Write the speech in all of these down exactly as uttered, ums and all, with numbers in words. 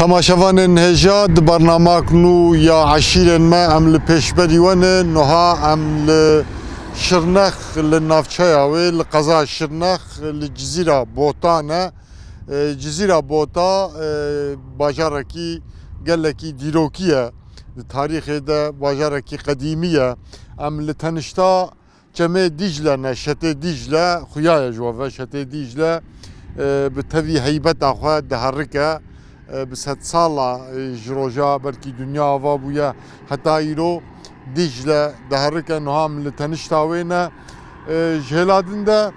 Temaşevanên hêja, di bernamak nû ya Eşîrên me em li pêşberî we ne. Niha em li Şirnex, li navçeya wê, li qeza Şirnex, li Cizîra Bota ne. E, Cizîra Bota, e, bajarekî gelekî dîrokî ye. Di tarîxê de bajarekî qedîmî ye. Em li tenişta Çemê Dîcle ne, Şetê Dîcle xuya ye ji we ve. Şetê Dîcle, e, bi tevî heybeta xwe diherike. E, bi sedsala, e, ji roja belkî dinya ava bûye heta îro Dîcle diherike. Niha em li tenişta wê ne. E, ji hêla din de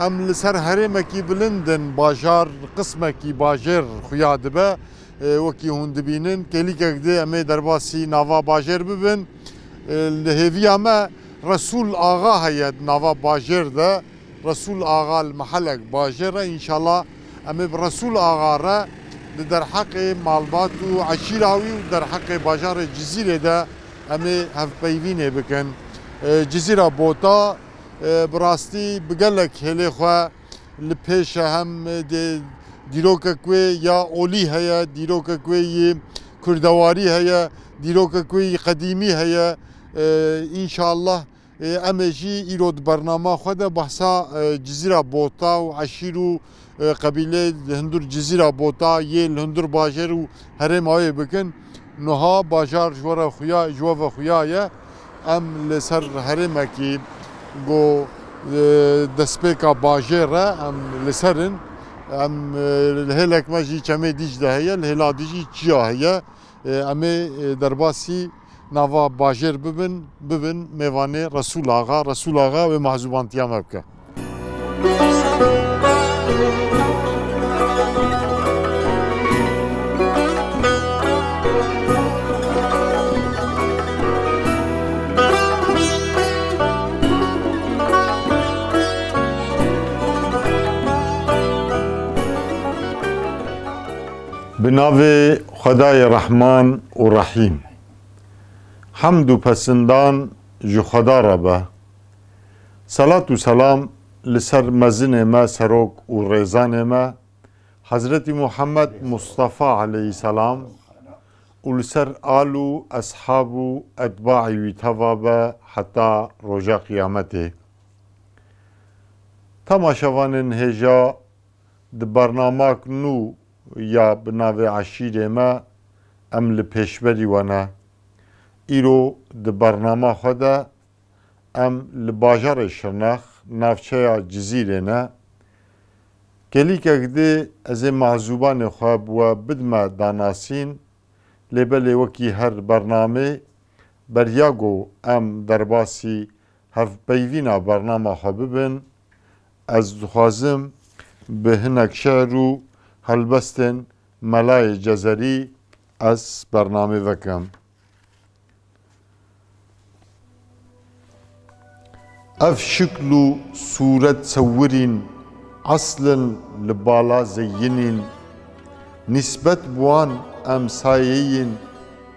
em li ser herêmekî bilind in, bajar qismekî bajêr xuya dibe. E, wekî hûn dibînin, kêlîkek dê em ê derbasî nava bajêr bibin. E, li hêviya me Resûl Axa heye di nava bajêr de. Resûl Axa li Mehelek bajêr e. Înşallah em ê bi Resûl Axa re li derheqê malbat û eşîra wî û derheqê bajarê Cizîrê de em ê hevpeyvînê bikin. E, Cizîra Bota, e, bi rastî bi gelek hêlê xwe li pêş e, hem dê dîrokek wê ya olî heye, dîrokek wê yî kurdewarî heye, dîrokek wê yî qedîmî heye. E, înşallah, e, em ê jî îro di bernama xwe de behsa, e, Cizîra Bota û eşîr û, e, qebîlê li hundir Cizîra Bota yê li hundir bajêr û herêma wê bikin. Niha bajar ji we re xuya, ji we ve xuya ye. Em li ser herêmekî ku, e, destpêka bajêr e, em li ser in. Em, e, li hêlek me jî Çemê Dîcle heye, li hêla dî jî çiya heye. E, em ê, e, derbasî nava bajêr bibin, bibin mêvanê Resûl Axa. Resûl Axa wê mehzûbantiya me bike. Bi navê Xwedayê Rehman û Rehîm. Hemd û pesindan ji Xweda re be. Selat û selam li ser mezinê me, serok û rêzanê me, Hezretî Muhammed Mustafa aleyhisselam û li ser al û eshab û etbaî wî teva be heta roja qiyametê. Temaşevanên hêja, di bernamak nû ya bi navê Eşîrê me em li pêşberî we ne. Îro di bernama xwe de em li bajarê Şirnex, navçeya Cizîrê ne. Kêlîkek dê ez ê mehzûbanê xwe bi we bidime danasîn, lê belê wekî her bernamê, beriya ku em derbasî hevpeyvîna bernama xwe bibin, ez dixwazim bi hinek şe'r û helbestên Melayê Cezerî ez bernamê vekim. Ev şikl û sûret sewirîn, eslin li bala zeyinîn, nîsbet bi wan em sayeyîn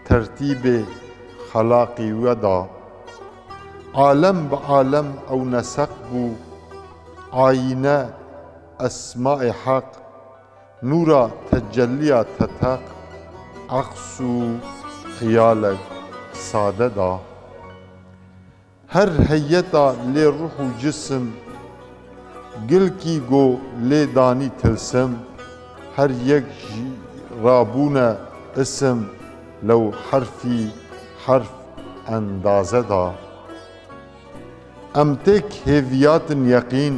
tertîbê xelaqî we da. Alem bi alem ew neseq bû, ayîne esmaê Heq, nûra tecelliya teteq, eqs û xiyalek sade da. Her heyeta lê ruh û cisim, gilkî go lê danî tilsim, her yek jî rabûne isim, lew herfî herf endaze da. Em têk hêviyatin yeqîn,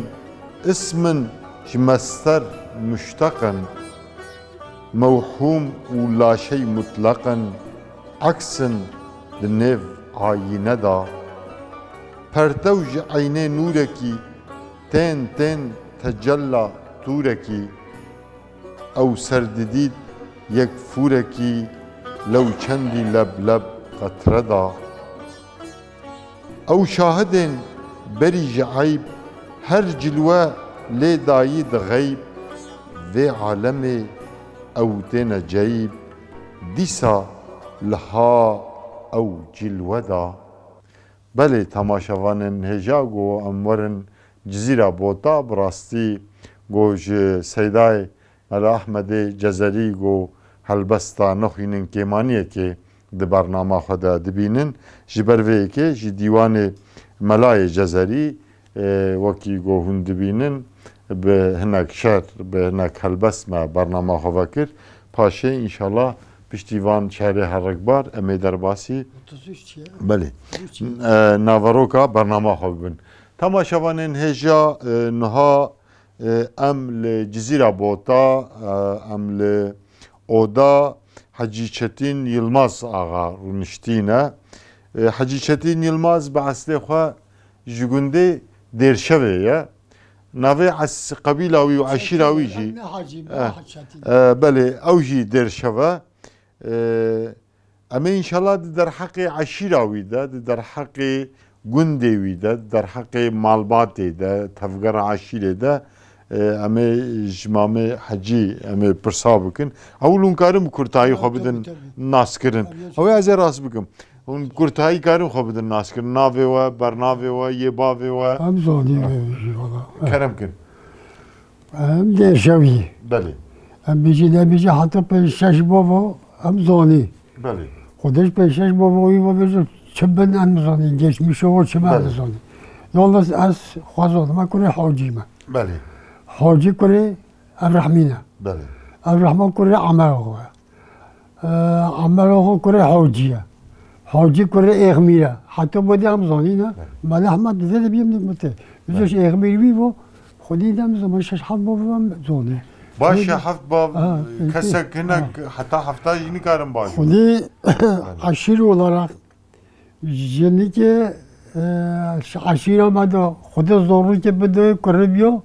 ismin ji mester muşteq in, mewhûm û laşey mutleq in, eks in di nêv ayîne de. Pertew ji eynê nûrekî, tên tên tecella tûrekî, ew ser didît yek fûrekî, lew çendî leb leb qetre da. Ew şahidên berî ji eyb, her cilwe lê dayî di xeyb, vê alemê ew têne ceyb, dîsa li ha ew cilwe da. Belê, temaşevanên hêja, ku em werin Cizîra Bota, bi rastî ku ji Seydayê Mela Ehmedê Cezerî ku helbesta nexwînin kêmaniyekê di bernama xwe de dibînin. Ji ber vê yekê jî dîwanê Melayê Cezerî, e, wekî ku hûn dibînin, bi hinek şer, bi hinek helbest me bernama xwe vekir. Paşê înşallah piştî van şerê herikbar em ê derbasî. Otuz üç ya. Belê. Otuz üç. E, naveroka bernama xwe bibin. Temaşevanên hêja, e, niha, e, em li Cizîra Bota, e, em li oda Hecî Çetîn Yilmaz Axa rûniştî ne. E, Hecî Çetîn Yilmaz bi eslê xwe ji gundê Dêrşevê ye. Navê es-, qebîla wî û eşîra wî jî. Em ne Hacî, me Eh, Hecî Çetîn. Eh, belê, ew jî Dêrşev e. Eh, em ê înşallah di derheqê eşîra wî de, di derheqê gundê wî de, di derheqê malbatê de, tevgera eşîrê de, eh, em ê ji Mamê Hecî em ê pirsa bikin. Ew hûn karin bi kurtayî Ya, xwe tabii, bidin tabii. naskirin. Tabii, Ew ê ez ê rast bikim. Hûn bi kurtayî karin xwe bidin naskirin. Navê we, bernavê we, yê bavê we. Em zanîn Ah. jî valla. Eh. Kerem kin. Em Dêrşevî. Belê. Em bêjî nebêjî heta pênc şeş bava em zanî. Belê. Xwedê ji pênc şeş bava wî ve bêjin çi bin em zanî. Geçmişê we çi bin em Belê. zanî. Yalnız ez xwe zanim. Me kurê Hacî me. Belê. Hacî kurê Evrahmî ne. Belê. Evrahman kurê Amer Axa ye. Ee, Amer Axa kurê Hacî ye. Hacî kurê Êxmîr e. Heta bo dê em zanîne. Evet. Mele Ehmed vê de biyem dik mite. Bizoş Evet. Êxmîr wî bo. Xwedî dem zaman şeş heft bo bibem zanî. Baş Xwedî- ya heft bav, Ha, kesek peki. hinek Ha. heta hefta jî nikarin baş. Xwedî Evet. aşîr olarak Jinike, e, ji eşîra me de Xwedê zorûkê bide, kurê biyo,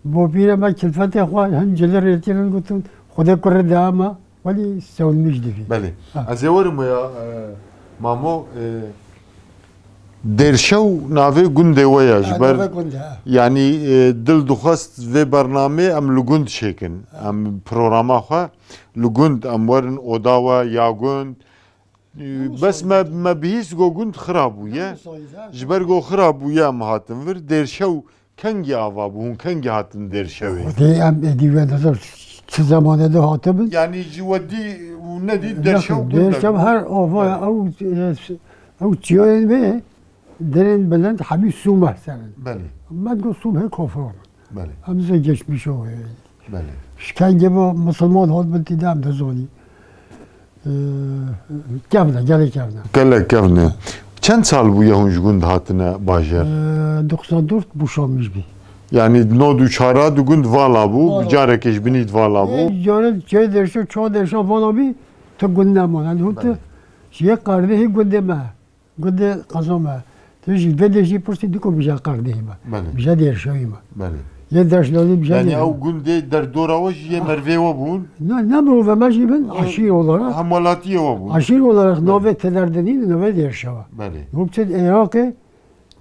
bopîrê me kilfetê xwe hin cilê rêtirin gotin, Xwedê kurê de me, welî sewlmîş dibî. Belê. Ha. Ez ê werim ya, e, Mamo, e, Dêrşew navê gundê we ya, ji Ha, ber, navê gundê, ha. yanî, e, dil dixwest vê bernamê em li gund çêkin. Ha. Em programa xwe li gund, em werin oda we ya gund, Bes me, me bihîst go gund xira bûye. Ji ber go xira bûye em hatin vir. Dêrşew kengî ava bû? Hûn kengî hatin Dêrşewê? Xwedê em êdî we nizam çi zemanê de hatibin. Yanî ji we dî û nedî Dêrşew gund e. Dêrşew her ava Evet. ew, ew çiyayên wê derên bilind hemî sûm e serin. Belê. Me go sûm hê kofran. Belê. Em zê geçmiş o. Belê. Şikengê bo misilman hat bin tî de em dizanî. Ee, kevne, gelek kevne. Gelek kevne. Çend sal bûye hûn ji gund hatine bajêr? Ee, doksan dört boşanmış bî. Yanî nod û çara di gund vala bû, Vala. bi carekê ji binî di vala bû. Ee, carê çê derşe, çar derşe vala bî, tu gund neman. Yanî hûn tu Belê. ji yê qardehî gundê me. Gundê qeza me. Tu jî vê de jî pirsî diko bija qardehî me. Belê. Bija Dêrşewî me. Belê. Yê Deşlolî bija Yanî Dêrşewî. ew gundê derdora we jî yê mervê we bûn? Ne, ne mervê me jî bin, Ew aşîr olarak. Hemwelatiyê we bûn? Aşîr olarak Belê. navê Tederdinî, navê Dêrşewa. Belê. Yoksa Iraqê,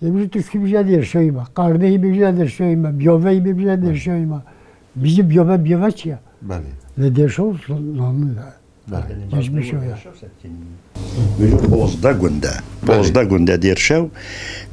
yê bijî tu şkî bija Dêrşewî me. Qardehî bija Dêrşewî me. Biyoveyî bija Belê. Dêrşewî me. Bijî biyove, biyove çi ye? Belê. Lê Dêrşew zanî de. Belê. Geçmiş o ya. Vêjo pozda gund e. Belê. Pozda gund e Dêrşew.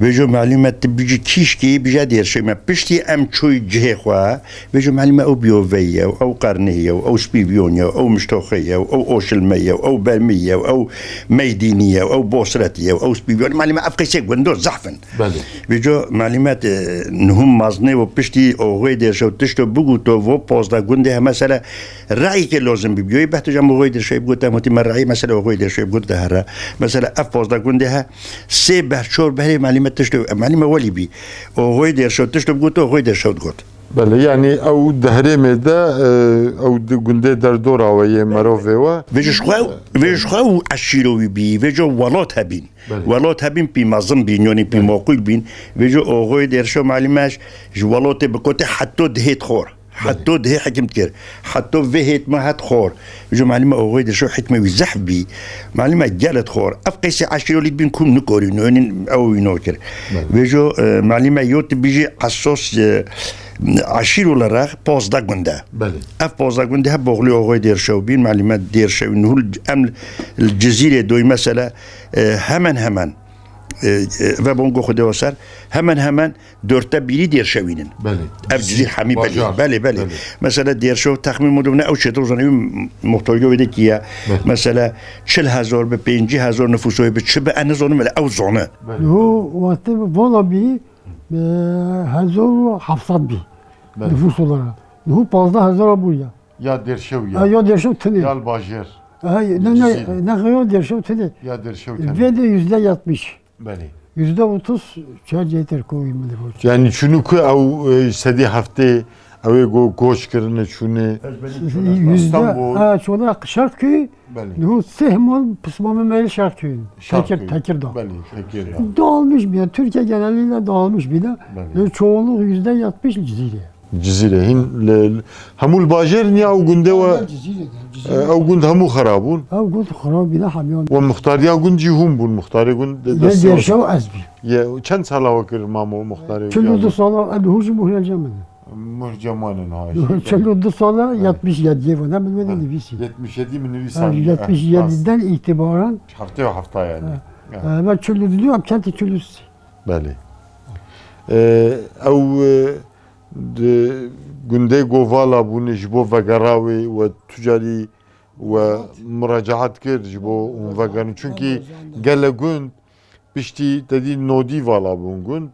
Vêjo malûm e tu bijî kîşkê, bijî Dêrşew me. Piştî em çûy cihê xwe. Vêjo malûm e ew Biyoveyî ye, ew Qernihî ye, ew Spîviyonî ye, ew Miştoxê ye, ew Oşilmê ye, ew Bermî ye, ew Meydînî ye, ew Bosretî ye, ew Spîviyonî. Malûm e ev qeysê gundo zehf in. Belê. Vêco malûm e, e, nihûm maznê û piştî oxê Dêrşew tişto biguto vo pozda gundê he mesela rayîkê lozim bî. Biyoyê behto ji em oxê Dêrşew bigot, em hotî me rayî mesela oxê Dêrşew bigot de here. Mesela ev pozda gundê he sê behr çor behrê malûm e tişto, malûm e welî bî. Oxê Dêrşew tişto biguto oxê Dêrşew digot. Belê, yanî ew di herêmê de, e, ew di gundê derdora we yê merovê we. Vê ji xwe, vê ji xwe û eşîro wî bî, vê ji welat hebîn. Belê. Welat hebîn pî mezin bîn, yanî pî Belê. maqûl bîn. Vê ji oxoyê Dêrşew malîmeş ji welatê bi kotê heto dihêt xor. Belê. Heto dihê hekim dikir. Heto vê hêt me het xor. Vê ji malîme oxoyê Dêrşew hikmê wî zehf bî. Malîme gelet xor. Ev qeysê eşîro lî bîn kum nikorî, nûnîn ew wî nokir. Belê. Vê ji, e, malîme yo tu bijî esos, e, eşîr olarak pozda gunde. Belê. Ev pozda gunde hep boxlî oxoyê Dêrşew bîn. Malîme Dêrşew, nuhul em li Cizîrê doy mesela, e, hemen hemen E, e, ve bongo xwe dewa ser, hemen hemen dörtte biri Dêrşewîn in. Belê. Ev Cizîr hemî belê. Bajar. Belê, belê. Belê. Mesela Dêrşew texmîn min dibine ew çêtir zane, ew muxtarî wê de kî ye. Belê. Mesela çil hezar bi, pêncî hezar nifûsoyê bi, çi bi, ez nizanim, belê ew zane. Belê. Ho, wextê bi vala bî, e, hezar û heft sed bî. Belê. Nifûs olarak. Niho pazdeh hezar bû ya. Ya Dêrşew ya. Ha, ya Dêrşew tinê. Ya li bajêr. Ha, ne, ne, Cizîrê. Ne, ya Dêrşev tinê. Ya Dêrşew tenê. Vê de yüzde yetmiş. Belê. Yüzde otuz çar cêtir koyî min de borç. Yani çûnû ku ew, e, sedî heftê ew ê go-, koç kirine çûnê Yüzde, Stenbol. Ha, çona Şarköy'ü, Belê. Niho sehmon pismamı meyil Şarköy'ün. Şarköy. Tekir, Tekirdağ. Belê, Tekirdağ. Dağılmış bir yer. Türkiye geneliyle dağılmış bir yer. Belê. Ve çoğunluk yüzde yetmiş Cizîrê. Cizîrê hîn li, li, hemû li bajêr niya ew gundê we, Cizîrê de, Cizîrê. E, ew gund hemû xera bûn. Ew gund xera bîne hemiyan. We muxtariya gund jî hûn bûn, muxtarê gund de, Yê destê we. Dêrşev ez bî. Ye, çend sala we kir mamo muxtarê Çil û du gund? Sala, ez hû jî muhreca min. Muhreca min ha, jî. Çil û du sala, Evet. Yetmiş yediyê ve ne min wê de Evet. Nivîsî. Yetmiş yedi min nivîsî. Ha, yetmiş yediden itibaren. Heftê û hefta yani. Ha. Evet. Ha, ben çil û du em kenti çil û sê. Belê. E, ew, e, Di gundê ku vala bûne ji bo vegera wê we tu carî we muracaat kir ji bo hûn vegerin. Çunkî gele gund piştî te dî nodî vala bûn gund.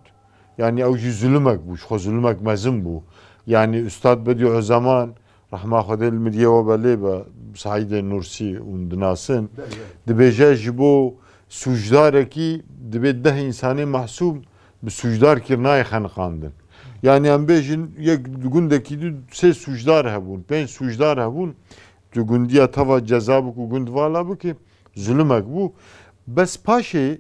Yanî ew jî zulumek bû, ji xwe zulumek mezin bû. Yanî Ustad Bedî Ozeman, rehma Xwedê li miriyê we belê be, Saîdê Nursî hûn dinasin, dibêje ji bo sûcdarekî divê deh însanê mehsûm bi sûcdar kirinayê xeniqandin. Yani em bêjin yek di gundekî du sê sûcdar hebûn, pênc sûcdar hebûn, tu gundiya teva ceza bik û gund vala bike, zulumek bû. Bes paşê,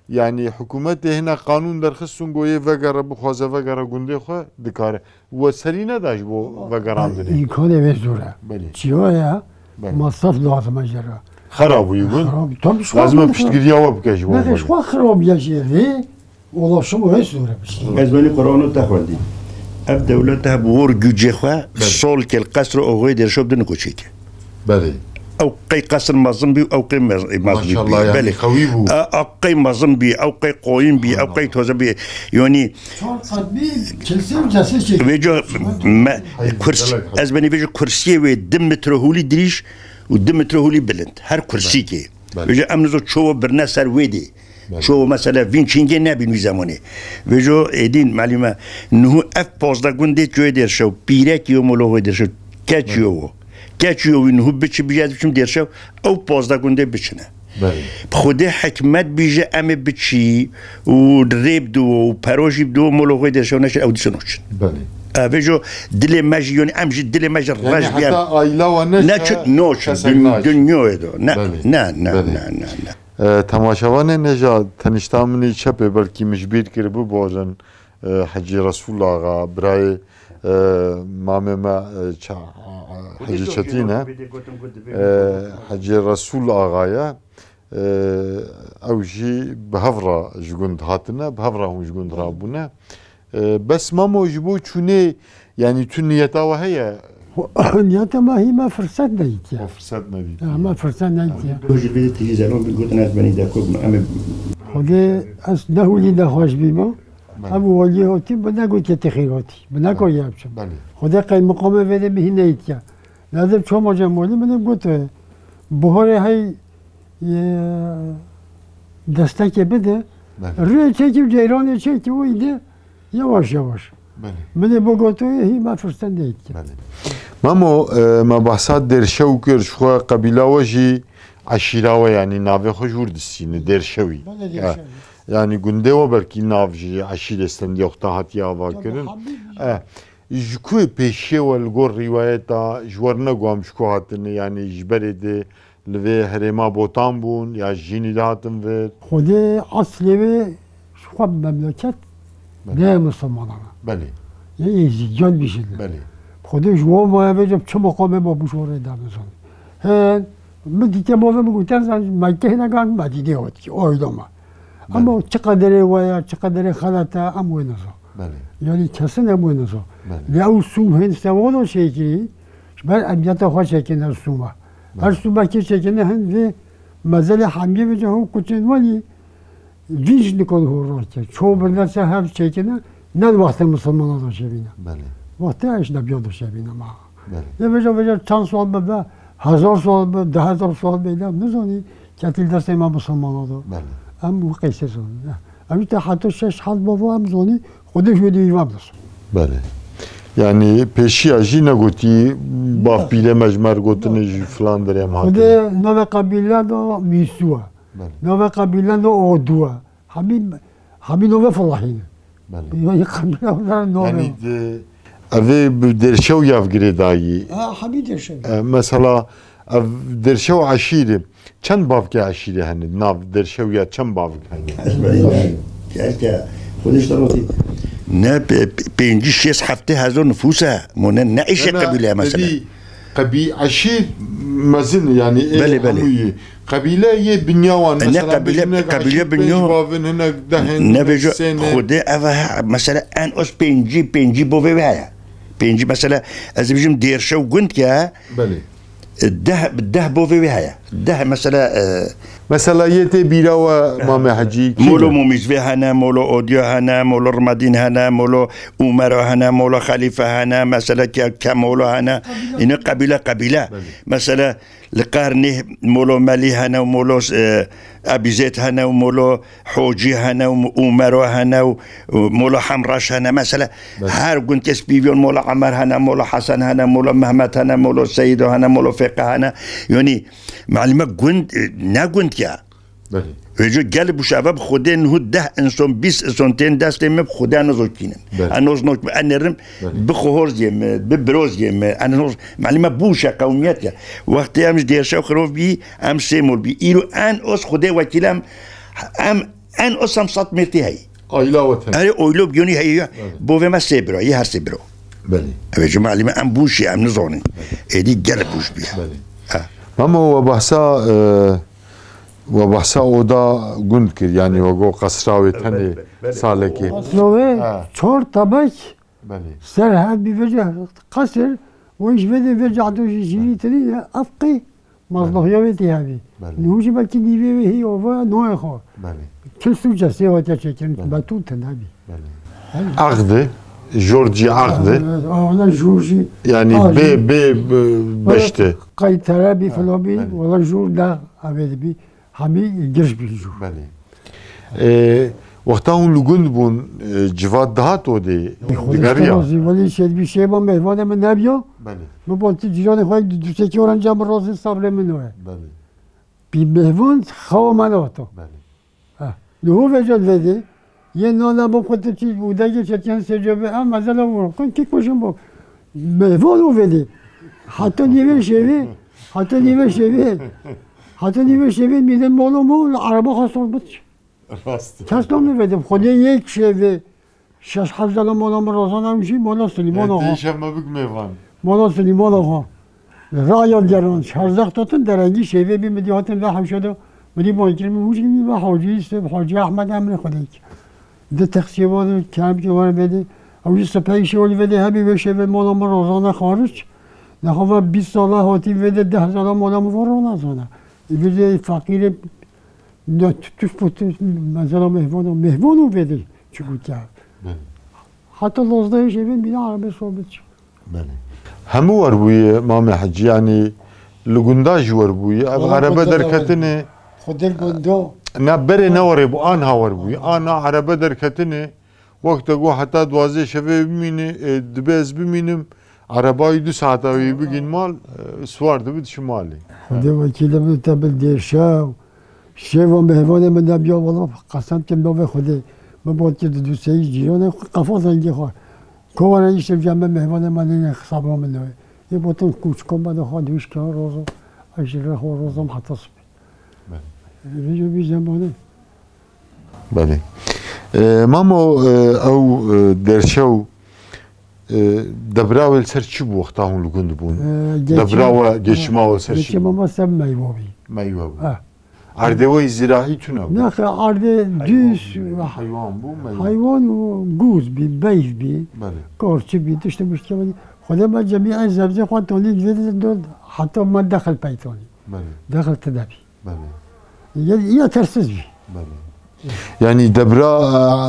yani hikûmetê hine qanûn derxistin ku yê vegere, bixwaze vegere gundê xwe dikare. We serî neda ji bo vegerandinê. Îmkanê wê zor e. Belê. Çiya ye, Belê. Masraf lazim e jê re. Xera bûyî bûn. Xera bû. Tabii, şu Lazim e an piştgiriya we bike ji bo Nexê, belê. Şu an xerabiya jê rê, ulaşım wê zor e piştî. Ez benî Qur'anê te xwendî. Ev dewlet te bi wor gücê xwe Belê. Sol kel qesr û oxê Dêrşov din koçê ke. Belê. Ew qey qesr mezin bî, ew qey mez-, mezin bî. Maşallah, yani Belê. Qewî bû. A, a qey mezin bî, ew qey qoyîn bî, ew qey toze bî. Yani Çar qat bî, çil sê û cesê çek. Vêca me, Hayır, kurs, gelek. Ez benî vêca kursiyê wê di metre holî dirîj û di metre holî bilind. Her kursîkê. Belê. Vêca em nizo çowo birne ser wê dê. Belê. Çowo mesela vîn çingê nebîn wî zemanê. Vêco êdîn melîme niho ev pazdeh gundê çoyê Dêrşew, pîrekî yo molo wê Dêrşew, keçî yo wo. Keçî yo wî niho biçi bîje ez biçim Dêrşew, ew pazdeh gundê biçine. Belê. Bi Xwedê hikmet bîje em ê biçî û rê bidiwo û pero jî bidiwo molo wê Dêrşew neçin ew dîse noçin. Belê. Ev vêco dilê me jî, yani em jî dilê me jî Yani reş bî em. Heta aîla we neçe Ne çi, noçin, kesek dün-, naçe. Dünyoyê de. Ne, Belê. Ne, ne, Belê. Ne, ne, ne. E, temaşevanê nêja tenişta min î çepê belkî min ji bîr kir biborin, e, Hecî Resûl Axa, birayê, e, mamê me, e, ça-, Hecî Çetîn e. E, Hecî Resûl Axa ye. E, ew jî bi hev re ji gund hatine, bi hev re hûn ji gund rabûne. E, bes mamo ji bo çûnê, yanî tu niyeta we heye? Niyeta me hî me firset nedîtiye. O firset nedîtiye. Ya, me firset nedîtiye. Tu ji vê tijî zenon bi gotin ez benî de ku em ê Xwedê ez ne hûlî nexweş bîme. Belê. Ev walî hatî bi ne gotiye te xêr hatî. Bi ne kariye biçim. Belê. Xwedê qeymeqamê vê de min hîn nedîtiye. Lazim çoma cem walî min ê got, e, buharê hey, e, destekê bide. Belê. Rê çekî û ceyranê çekî û îdî yavaş yavaş. Belê. Min ê bigoto hî me firsen deyît. Belê. Mamo, e, me behsa Dêrşew kir, ji xwe qebîla we jî eşîra we, yanî navê xwe ji wir distîne, Dêrşewî. Belê, Ya, Dêrşewî. Yanî gundê we belkî nav ji eşîrê stendiya xwe te hatiye ava Tabii, kirin. Habîb E, ji ku pêşiyê we li gor rîwayeta ji we re neguham ji ku hatine, yanî ji berê de li vê herêma Botan bûn ya ji Jînî de hatin vir? Xwedê eslê wê ji xwe memleket Belê. Ne Misilmanan e. Belê. Yê Êzîdiyan bîjin. Belê. Xwedê ji wan maye vêce çi meqamê me bû ji wan rê damezan. Hin, min dîtiye mala min gotiye, zan me kehne gan me dîdê hatî, oylama. Ama Belê. Çi qederê we ye, çi qederê xelet e, em wê nizan. Belê. Yanî kesin em wê nizan. Belê. Lê ew sûm hên sewada çêkirî, ji ber emniyeta xwe çêkirine sûma. Belê. Her sûmekê çêkirine hin vê mezelê hemiyê vêce hûn kuçên welî Vî jî nikon hor rastî. Çoğu birine ser hev çêkine, ne di wextê misilmana de şevîne. Belê. Wextê eş nebiya de şevîne ma. Belê. Lê vêca, vêca çend sal bibe, hezar sal bibe, du hezar sal bibe, ne nizanî, ketî destê me misilmana de. Belê. Em wî qeysê zanî. Em îta heta şeş heft bava em zanî, Xwedê ji wê dî îva bidisin. Belê. Yani pêşiya jî negotî, bavpîrê me ji me re gotine ji filan derê em hatine. Xwedê navê qebîle de Mîsû e. Belê. Navê qebîle de Odû e. Hemî, hemî navê filahî ne. Belê. Yani qebîle de navê. Yani de, evê bi Dêrşew yav girêdayî. Ha, hemî Dêrşew. E, mesela ev Dêrşew eşîrê. Çend bavkê eşîrê hene? Nav Dêrşew ya çend bavk hene? Ez belê nayêm. Keşke Xwedê ji te razî. Ne pe- pe- pêncî, şêst, heftê hezar nifûs e. Mo ne, ne îşe qebîle ye mesela. Qebî eşîr mezin e, yani ê Belê, belê. hemû yê. Qebîle yê binya wan, E, ne mesela qebîle- bêjin nek qebîle eşîr binya- pênc bavin, hinek deh in, Ne hinek bêjo sê ne. Xwedê ev e, mesela en az pêncî, pêncî bovê wê heye. Pêncî mesela ez dibêjim Dêrşew gund ke Belê. Deh, deh bovê wê heye. Deh mesela. E, Mesela yê tê bîra we Mame Hecî kî ne? Molo Mumîzvê hene, Molo Odyo hene, Molo Rimadîn hene, Molo Umero hene, Molo Xelîfe hene, mesela ke, Kemolo hene. Îne qebîle qebîle. Mesela li Qernî Molo Melî hene û Molo e, Ebîzêd hene û Molo Hocî hene û Umero hene û û Mola Hemraş hene. Mesela Belê. her gund kes pîvyon Mola Emer hene, Mola Hesen hene, Mola Mehmet hene, Mola Seyido hene, Mola Fêqe hene. Yonî malime gund, e, ne gund ya. Belê. Vêco gel bûşava bi Xwedê niho deh inson, bîst inson tên destê me bi Xwedê ne zokînin. Belê. En noz nok, en nerim Belê. bi xohor ziyê me, bi biro ziyê me. En noz malime bûşe qewmiyet ya. Wextê em ji Dêrşew xirov bî, em sê mol bî. Îro en oz Xwedê wekîl em, em En o sem sed mêrtî heyî. Ayla we teng. Erê oylo biyonî heyî ya. Belê. Bovê me sê bira, yê her sê bira. Belê. Eve cuma elî me em bûşî, em nizonin. Êdî gel bûş biye. Belê. Ha. Mamo we bahsa, e, we bahsa oda gund kir, yani we go qesra wê tenê salekê. Qesra wê çar tabek Belê. ser her bir vece qesir, o iş vede vece ado jî jîrî tirî, ev qey Mazloxiya wê tê hevî. Belê. Nû jî belkî nîvê wê hî ova noyê xwe. Belê. Kil sûce sê hatiye çêkirin, Belê. betûn tune bî. Belê. Axdi, jor cî axdi. Ona jor jî Yani axdi. bê, bê, bê beşte. Qaytere bî, Ha, filan bî, belê. wala jor da avê de bî. Hemî girş bî jor. Belê. E, wexta hûn li gund bûn, e, civat dihat odê, digeriya? Xwedê Welî Şêdbî şêba mêvanê min nebiya. Belê. Min got, tu cîranê xwe du sekî oran ca min razî sabrê min noye. Belê. Bî mêvan xewa me nehato. Belê. Ha. Li hû vêca vedê, yê nana bo xwe tu çî û degê çetiyan sê cevê em mezela û xwe kî kujin bo. Mêvan û vedê. Heta nîvê şevê, heta nîvê şevê. Heta nîvê şevê mîne molo mo li araba xwe sor bit. Rast. Kes nam nivêdim. Xwedê yek şevê. Şeş hezar mola min rozan em jî mola Silîman axa. Têşe me bik mêvan. Mola Silîman axa. Raya geran. Şerzak totin derengî şevê bî mi dî hatin ve hewşe de. Mi dî ban kirin mi hûş gibi ve Hacî Yusuf, Hacî Ahmed emrê Xwedê ki. Di teqsiyê var, kerem ki var vedi. Ew jî sepeyî şevê vedi, hebî ve şevê mola min rozan e xaric. Nexwe ve bîst sala hatî vedi, deh hezar mola min var rozan e. Îbirê feqîrê Ne tu, tu, tu, tu, mesela mêhvano, mêhvano vêdê çi gotiya. Belê. Heta dozdehê şevê mîna erebe sohbet çi. Belê. Hemû werbûye Mamê Hecî, yanî li gunda jî werbûye. Ev Wala erebe gunda da derketine. Xwedê gundo. Ne berê newerê bû, anha werbûye. Ana erebe derketine. Wexta ku heta duwazdeh şevê bimîne, e, dibe ez bimînim, erebayî du saeta wî bigîn mal, e, siwar dibe diçi malê. Xwedê wekîlê min te bil dêrşew. Şêva mêvanê min nebiya wela qesem kim navê Xwedê. Min bot kir di dûseyî cîranê xwe qefa zengê xwe. Ko were îşte cem me mêvanê me neyne xisaba min navê. Ê botin kûçko me de xwe dûş kirin rozo. Ez ji rê xwe rozom heta sibê. Belê. Vî, vî zemanê. Belê. E, mamo, e, ew, e, derşew, e, debra wê li ser çi bû wexta hûn li gund bûn? E, geçim- Debra we, geçima we li ser çi Geçim bû? ama ser meywe bî. Meywe bû. Ha. Erdê we zîrahî tune bû? Nexê, erdê Heywan düz bû, heywan bû, meywe. Heywan û gûz bî, beyv bî, Belê. Karçı bî, tiştê muştê bî. Xwedê me cemî ev zebzê xwe tonî divê de heta me dexil pey tonî. Belê. Dexil tune bî. Belê. Ya, ya tersiz bî. Belê. Yanî debra,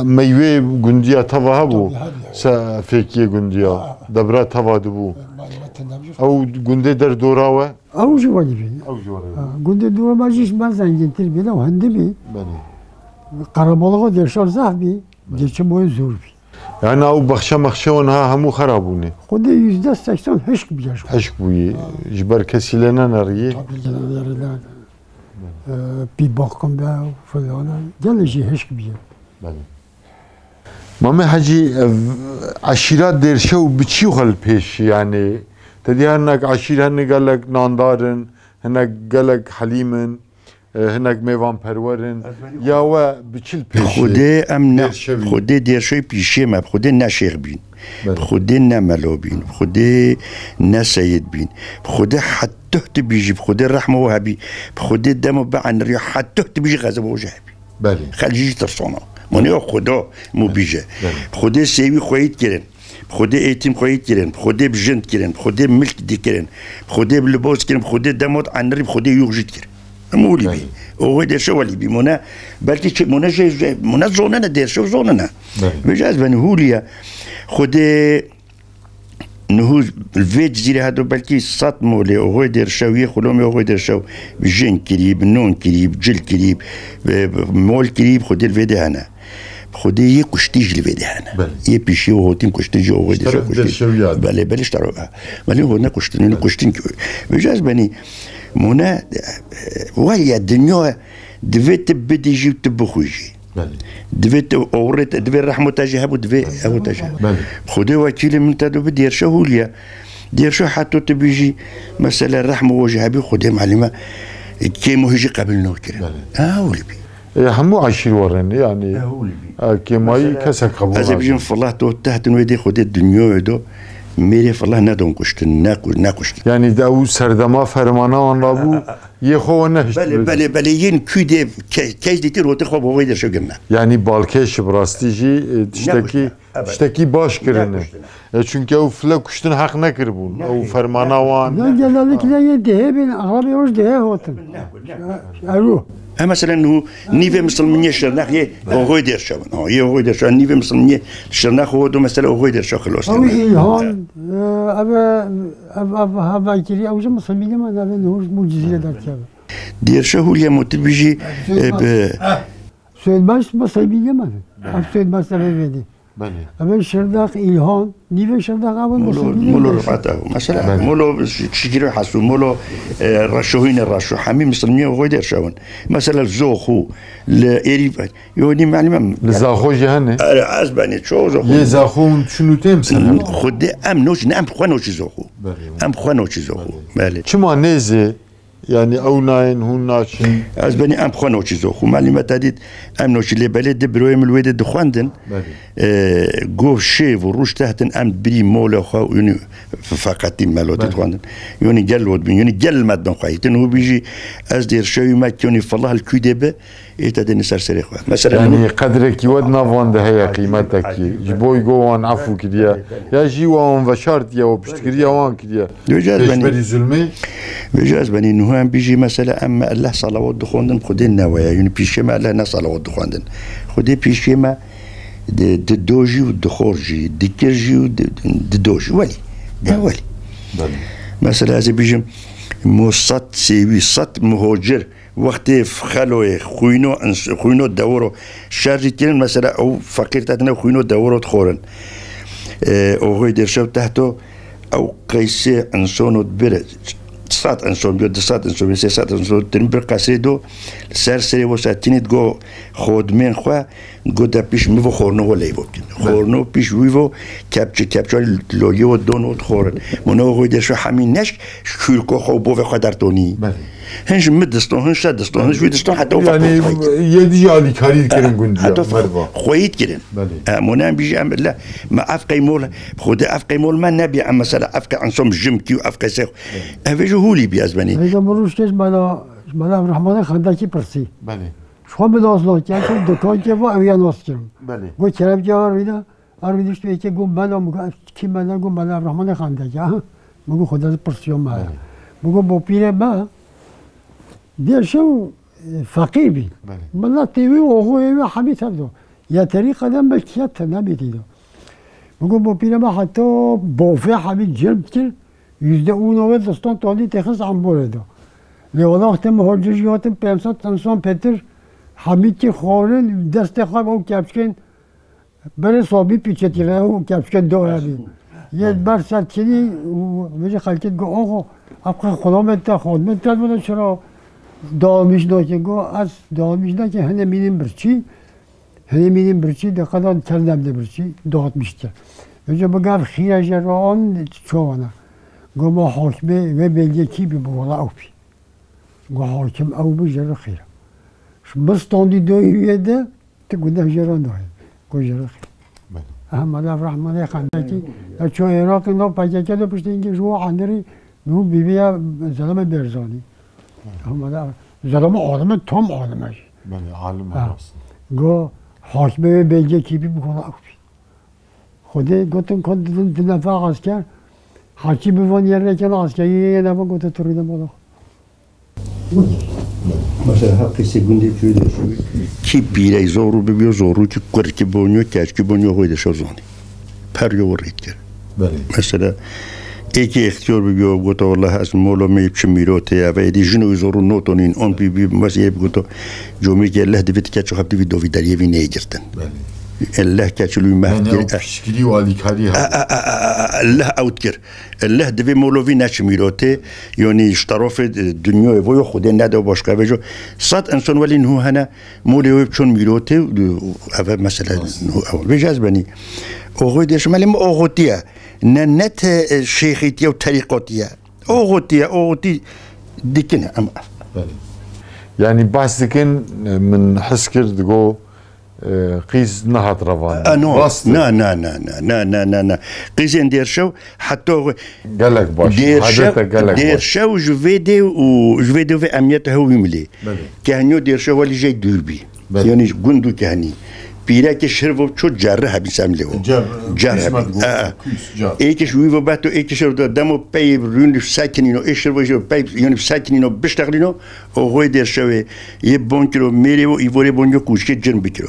e, meyvê gundiya teva hebû. Tabii, hadi ya. Se fêkiyê gundiya. Ha. Debra teva dibû. Malûm e, tende bir şey. Ew gundê der dora we? Ew jî welî bî. Ew jî welî bî. Ha, gundê dora me jî ji me zengîntir bî, ew hindi bî. Belê. Qerebalığa derşar zaf bî. Belê. Geçim boyu zor bî. Yani ew baxçe mexçe wan ha hemû xera bûne. Xwedê yüzde seksen hişk bûye ji xwe. Hişk bûye. Ha. Ji ber kesî lê neneriyê. Tabii, lê neneriyê. Ee, bir bakım be falan. Gelê jî hişk bûye. Belê. Mamê Hecî, ev eşîra Dêrşew bi çi xwe li pêş, yani, te dî hinek eşîr hene gelek nandar in, hinek gelek helîm in, e, hinek mêvanperwer in. Ya we bi çi li pêş e? Xwedê em ne, Dêrşevî? Xwedê Dêrşevî pîşê me, bi Xwedê ne şêx bîn. Belê. Bi Xwedê ne melo bîn, bi Xwedê ne seyid bîn. Bi Xwedê heta tu bijî, bi Xwedê rehma we hebî, bi Xwedê dema bieniriya heta tu bijî xezeba we jî hebî. Belê. Xelk jî tirsana. Mane ya Xweda mû bîje. Belê. Bi Xwedê sêwî xweyî dikirin. Bi Xwedê êtîm xweyî dikirin. Bi Xwedê bi jin dikirin. Bi Xwedê milk dikirin. Bi Xwedê bi libas dikirin. Bi Xwedê dema dienirî bi Xwedê yûx jî dikirin. Em hûlî bî. Belê. Oxê Dêrşew welî bî. Mone belkî çi, mone jê, jê, mone zonene Dêrşew zonene. Belê. Vêca ez benî hûliye. Xwedê Niha li vê cizîrê hedo belkî sed molê oxê Dêrşew yê xulomê oxê Dêrşew bi jin kirî, bi non kirî, bi cil kirî, bi, bi mol kirî, bi Xwedê li vê de hene. Bi Xwedê yê kuştî jî li vê de hene. Belê. Yê pîşî û hotîn kuştin jî oxê Dêrşew kuştin. Belê, belê, ji tera. Belê, belê, ji tera. Belê, hûn ne kuştin, hûn kuştin ki. Vêca ez benî, mûne, e, e, weliye dinya divê tu bidî jî û tu bixwî jî. Belê. Divê tu oxirê te, divê rehmo te jî hebû, divê ew te jî hebû. Belê. Xwedê wekîlê min te do bi Dêrşew hûliye. Dêrşew heta tu bijî, mesela rehmo we jî hebî, Xwedê malûm e, kêm û hî jî qebûl nakirin. Belê. Ha, hûlî bî. E, hemû eşîr werin, yani, e, kêmayî kesek qebûl nakin. Ez ê bijîm, filah do, tehtin wê dê Xwedê dinyayê do, mêrê filah nedon kuştin, ne ku-, ne kuştin. Yani, de ew serdema fermana wan rabû, Yê xwe we nehişt Belê, belê, belê, yên kû dê ke-, kes dîtir hotê xwe bi oxê Dêrşew girine. Yanî balkêş bi rastî jî, e, tiştekî, Nekuştine, evet. Tiştekî baş kirine. Nekuştine. E, çünkü ew file kuştin heq nekiribûn. Ew fermana wan. Ya genellikle yê dihê bin, axlabê hoş dihê hotin. Nekuştine. Eru. He, mesela niho nîvê misilminiyê Şirnex yê oxê Dêrşew in. Ha, yê oxê Dêrşew in. Nîvê misilminiyê Şirnex û do mesela oxê Dêrşew xilos kirine. Ew îlhan, e, ev, ev, ev, hevakirî, ew jî misilminî me navê niho ji bo Cizîrê derkeve. Dêrşe hûliye motibî jî, e, bi Söğütbaş, bu sevgili mi? Ev Söğütbaş sebebi verdi. Belê. Ev Şırdak, İlhan, nîvê Şırdak abi bu Molo, sevgili Molo mi? Rifat abi. Mesela, Belê. Molo Şi-, Şikiro Hasu, Molo, e, Raşo Hine Raşo, hemî misilmiye oxê Dêrşew in. Mesela Zoxu, li Êrî, yo nî malum em. Li Zaxo jî hene? E, ez benî, çoğu Zoxu. Yê Zaxo hûn çi nûtê em sen? Xwedê em noç, ne em xwe noçî Zoxu. Belê. Em xwe noçî Zoxu. Belê. Belê. Çima nêzê? Yani ew nayên, hûn naçin? Ez benî em xwe noçî Zoxu. Malûm e te dît, em noçî lê belê di biroyê min wê de dixwendin. Belê. E, gov şêv û rûj tehtin em birî mola xwe û yonî feqetî melotî Belê. Dixwendin. Yonî gel lot bin, yonî gel me dibin xwe. Hitin hû bijî ez Dêrşewî me, yonî filah li kû de bi, ê te dêne ser serê xwe. Mesela Yani hûn qedrekî we di nav wan de heye, Acî, qîmetekî. Acî, Ji bo go wan efû kiriye. Belê, belê. Ya jî wan veşartiye, we piştgiriya wan kiriye. Vêca ez benî. Pêşberî zulmê. Vêca ez benî, niha em bijî mesela em me elleh salawat dixwendin, Xwedê neweya. Yanî pîşê me elleh ne salawat dixwendin. Xwedê pîşê me di, di do jî û di xor jî, di kir jî û di, di do jî. Welî. De welî. Belê. Mesela ez ê bijim, mo sed sêwî, sed muhocir, wextê xeloyê, xwîno ins-, xwîno dewiro, şer jî kirin, mesela ew feqîr te tine xwîno dewiro dixorin. E, oxê Dêrşew tehto, Ew qeysê însono dibêre, sed înson biyo, du sed înson biyo, sê sed înson, dirin bir qesrê do, li ser serê wisa tînê digo xodmên xwe, digo de pîş min vo xorno vo leyvo bikin. Xorno pîş wî vo kepçe, kepçe loliyê vo don vo dixorin. Min o xwe de şu hemî neşk, ji kûrko xwe û bovê xwe dertonî. Belê. Hin ji mi diston, hin şe diston, hin ji wî diston, heta Yani, yê dijî alîkarî dikirin gundiya, Heta merva. Xweyî dikirin. Belê. Em hûn em bijî em le, me ev qey mol, bi Xwedê ev qey mol me nebî, em mesela ev qey ensom jim kî û ev qey sê. Belê. Ev ê ji hûlî bî ez benî. Êza min rûj kê ji mala, ji mala Rehmanê Xendekî pirsî. Belê. Ji xwe min nas nake, em dukan kê va ew ya nas kirin. Belê. Got kerem kê va rîna, Arwî dişt wê yekê got mela, min got, ev kî mela? Got mela Evraxmanê Xandek ya. Min got, Xwedê ez pirsiyo me ya. Belê. Min got, bo pîrê me, Dêrşew feqîr bî. Belê. Miletê wî, oxoyê wî hemî tev do. Ya terîqa de belkî ya tene bî tî do. Min got, bo pîre me heta bavê hemî cem dikir, yüzde on wê distan tadî têxist emborê de. Lê wela wextê min hocê jî hatin pênc sed însan pêtir hemî kir xwarin, destê xwe ew kepçikên berê sabî pîçetî re û kepçikên do hebî. Yê ber ser kirî û vêjî xelkê digot, oxo, ev qe xulamê te, xadimê te, vana çira dağılmış nake? Got, ez dağılmış nake, hene mînin birçî, Hêmînî birçî, de qedan kernem de birçî, dağıtmıştı. Önce bu gav xîra jeran çoğana. Goma hakime ve belge ki bi bu wala ew bi. Go hakim ew bi jero xîra. Şu mistandi do üyede, ti gunda jeran do. Go jero xîra. Belê. Ahmet Rahman ya xandaki, ya ço Irak no P K K do piştî inge ju andiri, nu bibiya zelame Berzani. Ahmet zelame alime, tam alime. Belê, alim Ha. Rast. Go, hakime ve belge ki bi bu kola. Xwedê gotin ku di, di nefa asker, hakî bi van yerreken askerî yê nefa gote turî de bolo. Mesela her qîsê gundê kuyê de şu. Ki pîrey zoru bibiyo, zoru ki kur ki bonyo, keç ki bonyo, hoy de şo zoni. Per yo rit kir. Belê. Mesela, êkê ixtiyar bibiyo, gota, "Wallah, ez molo me çi mîrotê ye, ve êdî jino zoru notonîn, on bî bî, mes yê goto, comê ki Allah divê ti keç xwe divî dovî deriyê vî neyê girtin." Belê. Allah keç lû mehf Yani kir. O piştgirî û alîkarî ha. Allah ewt kir. Allah divê molo vî neçi mîrotê, yani ji tarafê, e, dinyayê voyo Xwedê nede başka vejo. Sed insan welî niho hene, Molê wê çon mîrotê, eve mesela, ew vêjaz benî. Oxoy dêşim, elê min oxotiye. Ne, ne te, e, şêxîtiye û terîqotiye. Oxotiye, oxotî dikine. Em Belê. Yani behs dikin, e, min his kir, digo, e, qîz nehat revan. E, no. Rast e. Na, na, na, na. Qîzên dêrşew, heta oxo-, Gelek baş. Dêrşew, Hadete gelek baş. Dêrşew ji vê dê û ji vê dê ve emniyete hew wî milê. Belê. Kehniyo dêrşew welî jey dûr bî. Belê. Yani gund û kehnî. Pîrekê şirvo ço cerre hebî semlê o. Cer, Cer kûs hebî. Me digo, E, e. Kûs, cer. Êkiş wî ve behto, êkiş şirvo demo pey rûn sekinîno, ê şirvo jê pey, yani sekinîno, biştexlîno, o hoy dêrşewê, yê bon kiro, mêrê o, îvorê bon yo kûçkê cin bikiro.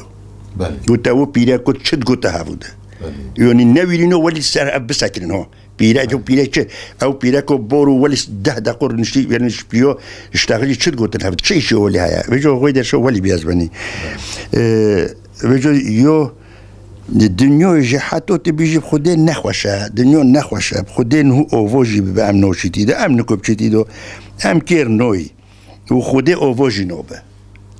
Belê. Gote o pîreko çi digote hevude. Belê. Yani ne wîrîno welî ser ev bisekinîno. Pîrek û pîrek çi? Ew pîreko bor û welî deh deqo niştî, welî niştiyo, ji texilî çi digotin hev? Çi îşê welî heye? Vêco xwê de şo welî biyaz benî. Ee, vêco yo, dinyo jî heto tu bîjî Xwedê nexweş e. Dinyo nexweş e. Xwedê niho ovo jî bibe em noçîtî de. Em nikopçîtî do. Em kêr noyî. Û Xwedê ovo jî nobe.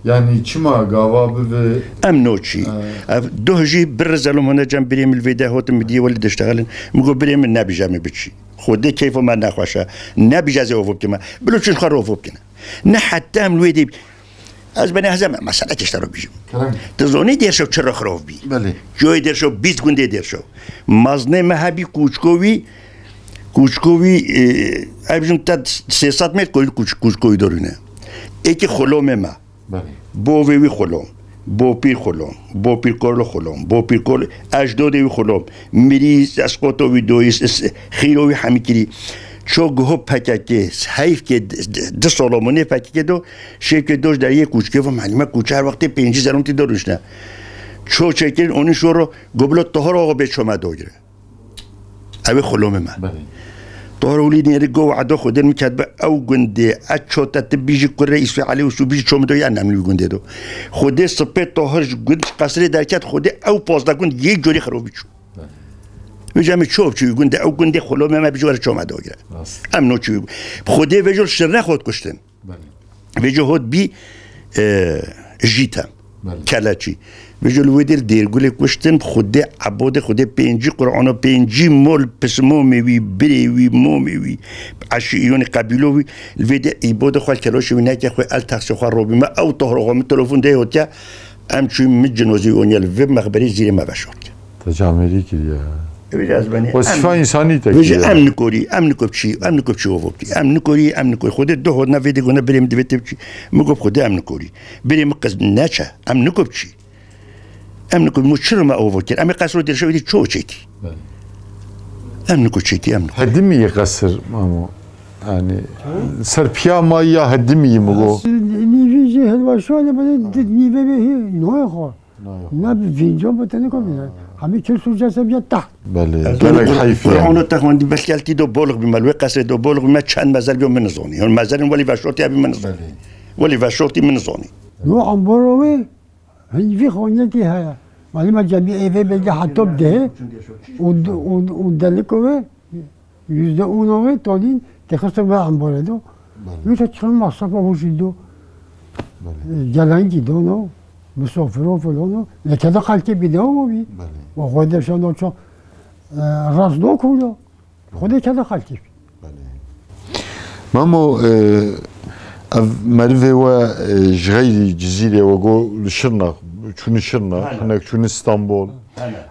Yani çima gava bibe? Em noçî. Ha. Ev doh jî bir zelom hene cem birê min vê de hotin mi diye welî diştexelin. Mi got birê min nebîje min biçî. Xwedê keyfa me nexweş e. Nebîje ez ê ovo bikime. Bilo çin xwe ro ovo bikine. Ne heta em wê dê. Ez bene heze me, mesela kişte ro bîjim. Kerem. Tu zonî dêrşew çi rexrov bî? Belê. Coyê dêrşew, bîst gundê dêrşew. Maznê me hebî kûçko wî, Kûçko wî, e, ev jin te sê sed metre koyun kûç-, kûçko wî dorîne. Êkî xulomê me. Belê. Bovê wî xulom. Bopîr xulom. Bopîr korlo xulom. Bopîr korlo. Ejdodê wî xulom. Mirî, esqoto wî doyî, s-, s-, xîro wî hemî kirî. Ço guho P K K, heyf ke d-, d-, di solomonê P K K do, şêf ke doj deriyê kûçkê ve malime kûçe her wextê pêncî zelom tî dorişne. Ço çekirin, onî şoro, gobilo tohor oxo bê çome dogire. Ew ê xulomê me. Belê. Tohar Wîlî nêrî go wado Xwedê min ketbe ew gundê, e ço te tu bîjî kurê Îsfê Elî û Sûbî jî ço min do ya nemlî wî gundê do. Xwedê sipê tohar ji gund ji qesrê derket, Xwedê ew pazdeh gund yê corî xirov biçû. Belê. Vêca min ço biçû wî gundê, ew gundê xulomê me bijî were ço me dogire. Rast. Em no çû wî. Xwedê vêjol şirne xwe dikuştin. Belê. Vêco hot bî, e, jîte. Belê. Keleçî. Vêco li wê dêr dêrgulê kuştin, Xwedê ebodê, Xwedê pêncî Qur'ano, pêncî mol pismomê wî, birê wî, momê wî, eşî-, yonî qebîlo wî, li vê dê îbodê xwe, keloşê wî neke xwe, el texsê xwe robî me, ew tohro xwe min telefon dê hotiye, em çûyî min cinozî oniye li vê mexberê zîrê me veşortiye. Te camêrî kiriye. Vêca ez benî, Wesifa em, însanî te vêca kiriye. Em nikorî, em nikop çî, em nikop çî ovo bikî. Em nikorî, em nikorî. Xwedê du hodna vê dê gona birê min divê tê biçî. Min got Xwedê em nikorî. Birê min qiz neçe, em nikop çî. Em nikop, min çi rime ovo kir. Em ê qesro dêrşe wê dê ço çêkî. Belê. Em niko çêkî, em niko. Hedimî qesir, mamo. Yani, ser piya ma ya hedimî mi go. Nîvî jê Başa ne böyle nîve ve hi noy xo. Ne bi vinco bi tenê ko bîne. Hemî kir sûca se bîya taht. Belê. Gelek heyf yani. Qur'anê te xwendî belkî el tî do bolix bîme, li wê qesrê do bolix bîme, çend mezel biyo min nizonî. Hûn mezelin welî veşortî hebî min nizonî. Welî veşortî min nizonî. No amboro wê, hin vî xonetî heye. Malî me cemî êvê belkî heta bi dehê û, û, û deliko wê, yüzde on wê tonîn, te xistin ve ambore do. Belê. Wî te çend masraf o jî do. Belê. Gelen gidono, misafiro filono, ne keda xelkê bî ne o bî. Belê. Ve xwe de şano ço, e, rast do kulo. Xwedê keda xelkê bî. Belê. Mamo, e, ev merivê we, e, ji xeyrî Cizîrê we got li Şirnex, çûne Şirnex, hinek çûne Stenbol.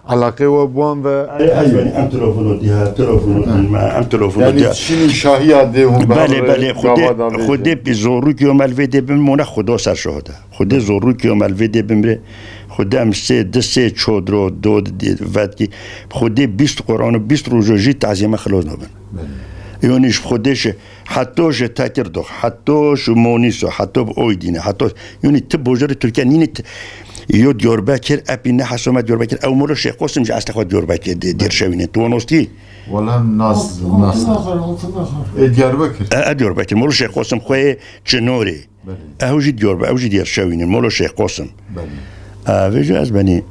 Elaqê we bi wan ve heye. Em telefono diha, telefono dilme, em telefono diha. Yani çînî şahiya dê hûn. Belê, belê, xwedê, xwedê bi zorû kiyo me li vê dê bim, mona xweda ser şohda. Xwedê zorû kiyo me li vê dê bimre. Xwedê em sê, di sê çodro, do di vetkî. Xwedê bîst Quran û bîst rojo jî taziyê me xilos nabin. Belê. Yonî ji Xwedê şi, heto ji Tekirdox, heto ji Monîso, heto bi Oydîne, heto, yonî ti bojorê Tirkiye nîne ti, yo Diyarbekir, epî ne hesome Diyarbekir, ew Molo Şêx Qosim ji eslê xwe Diyarbekir, di, Dêrşewîne. Tu wan ostî? Wala nas, nas. Altın Ahar, Altın Ahar. E, Diyarbekir. E, e, Diyarbekir. Molo Şêx Qosim xwe yê Çinorê. Belê. Ew jî Diyarbekir, ew jî Dêrşewîne. Molo Şêx Qosim. Belê. E, vêca ez benî,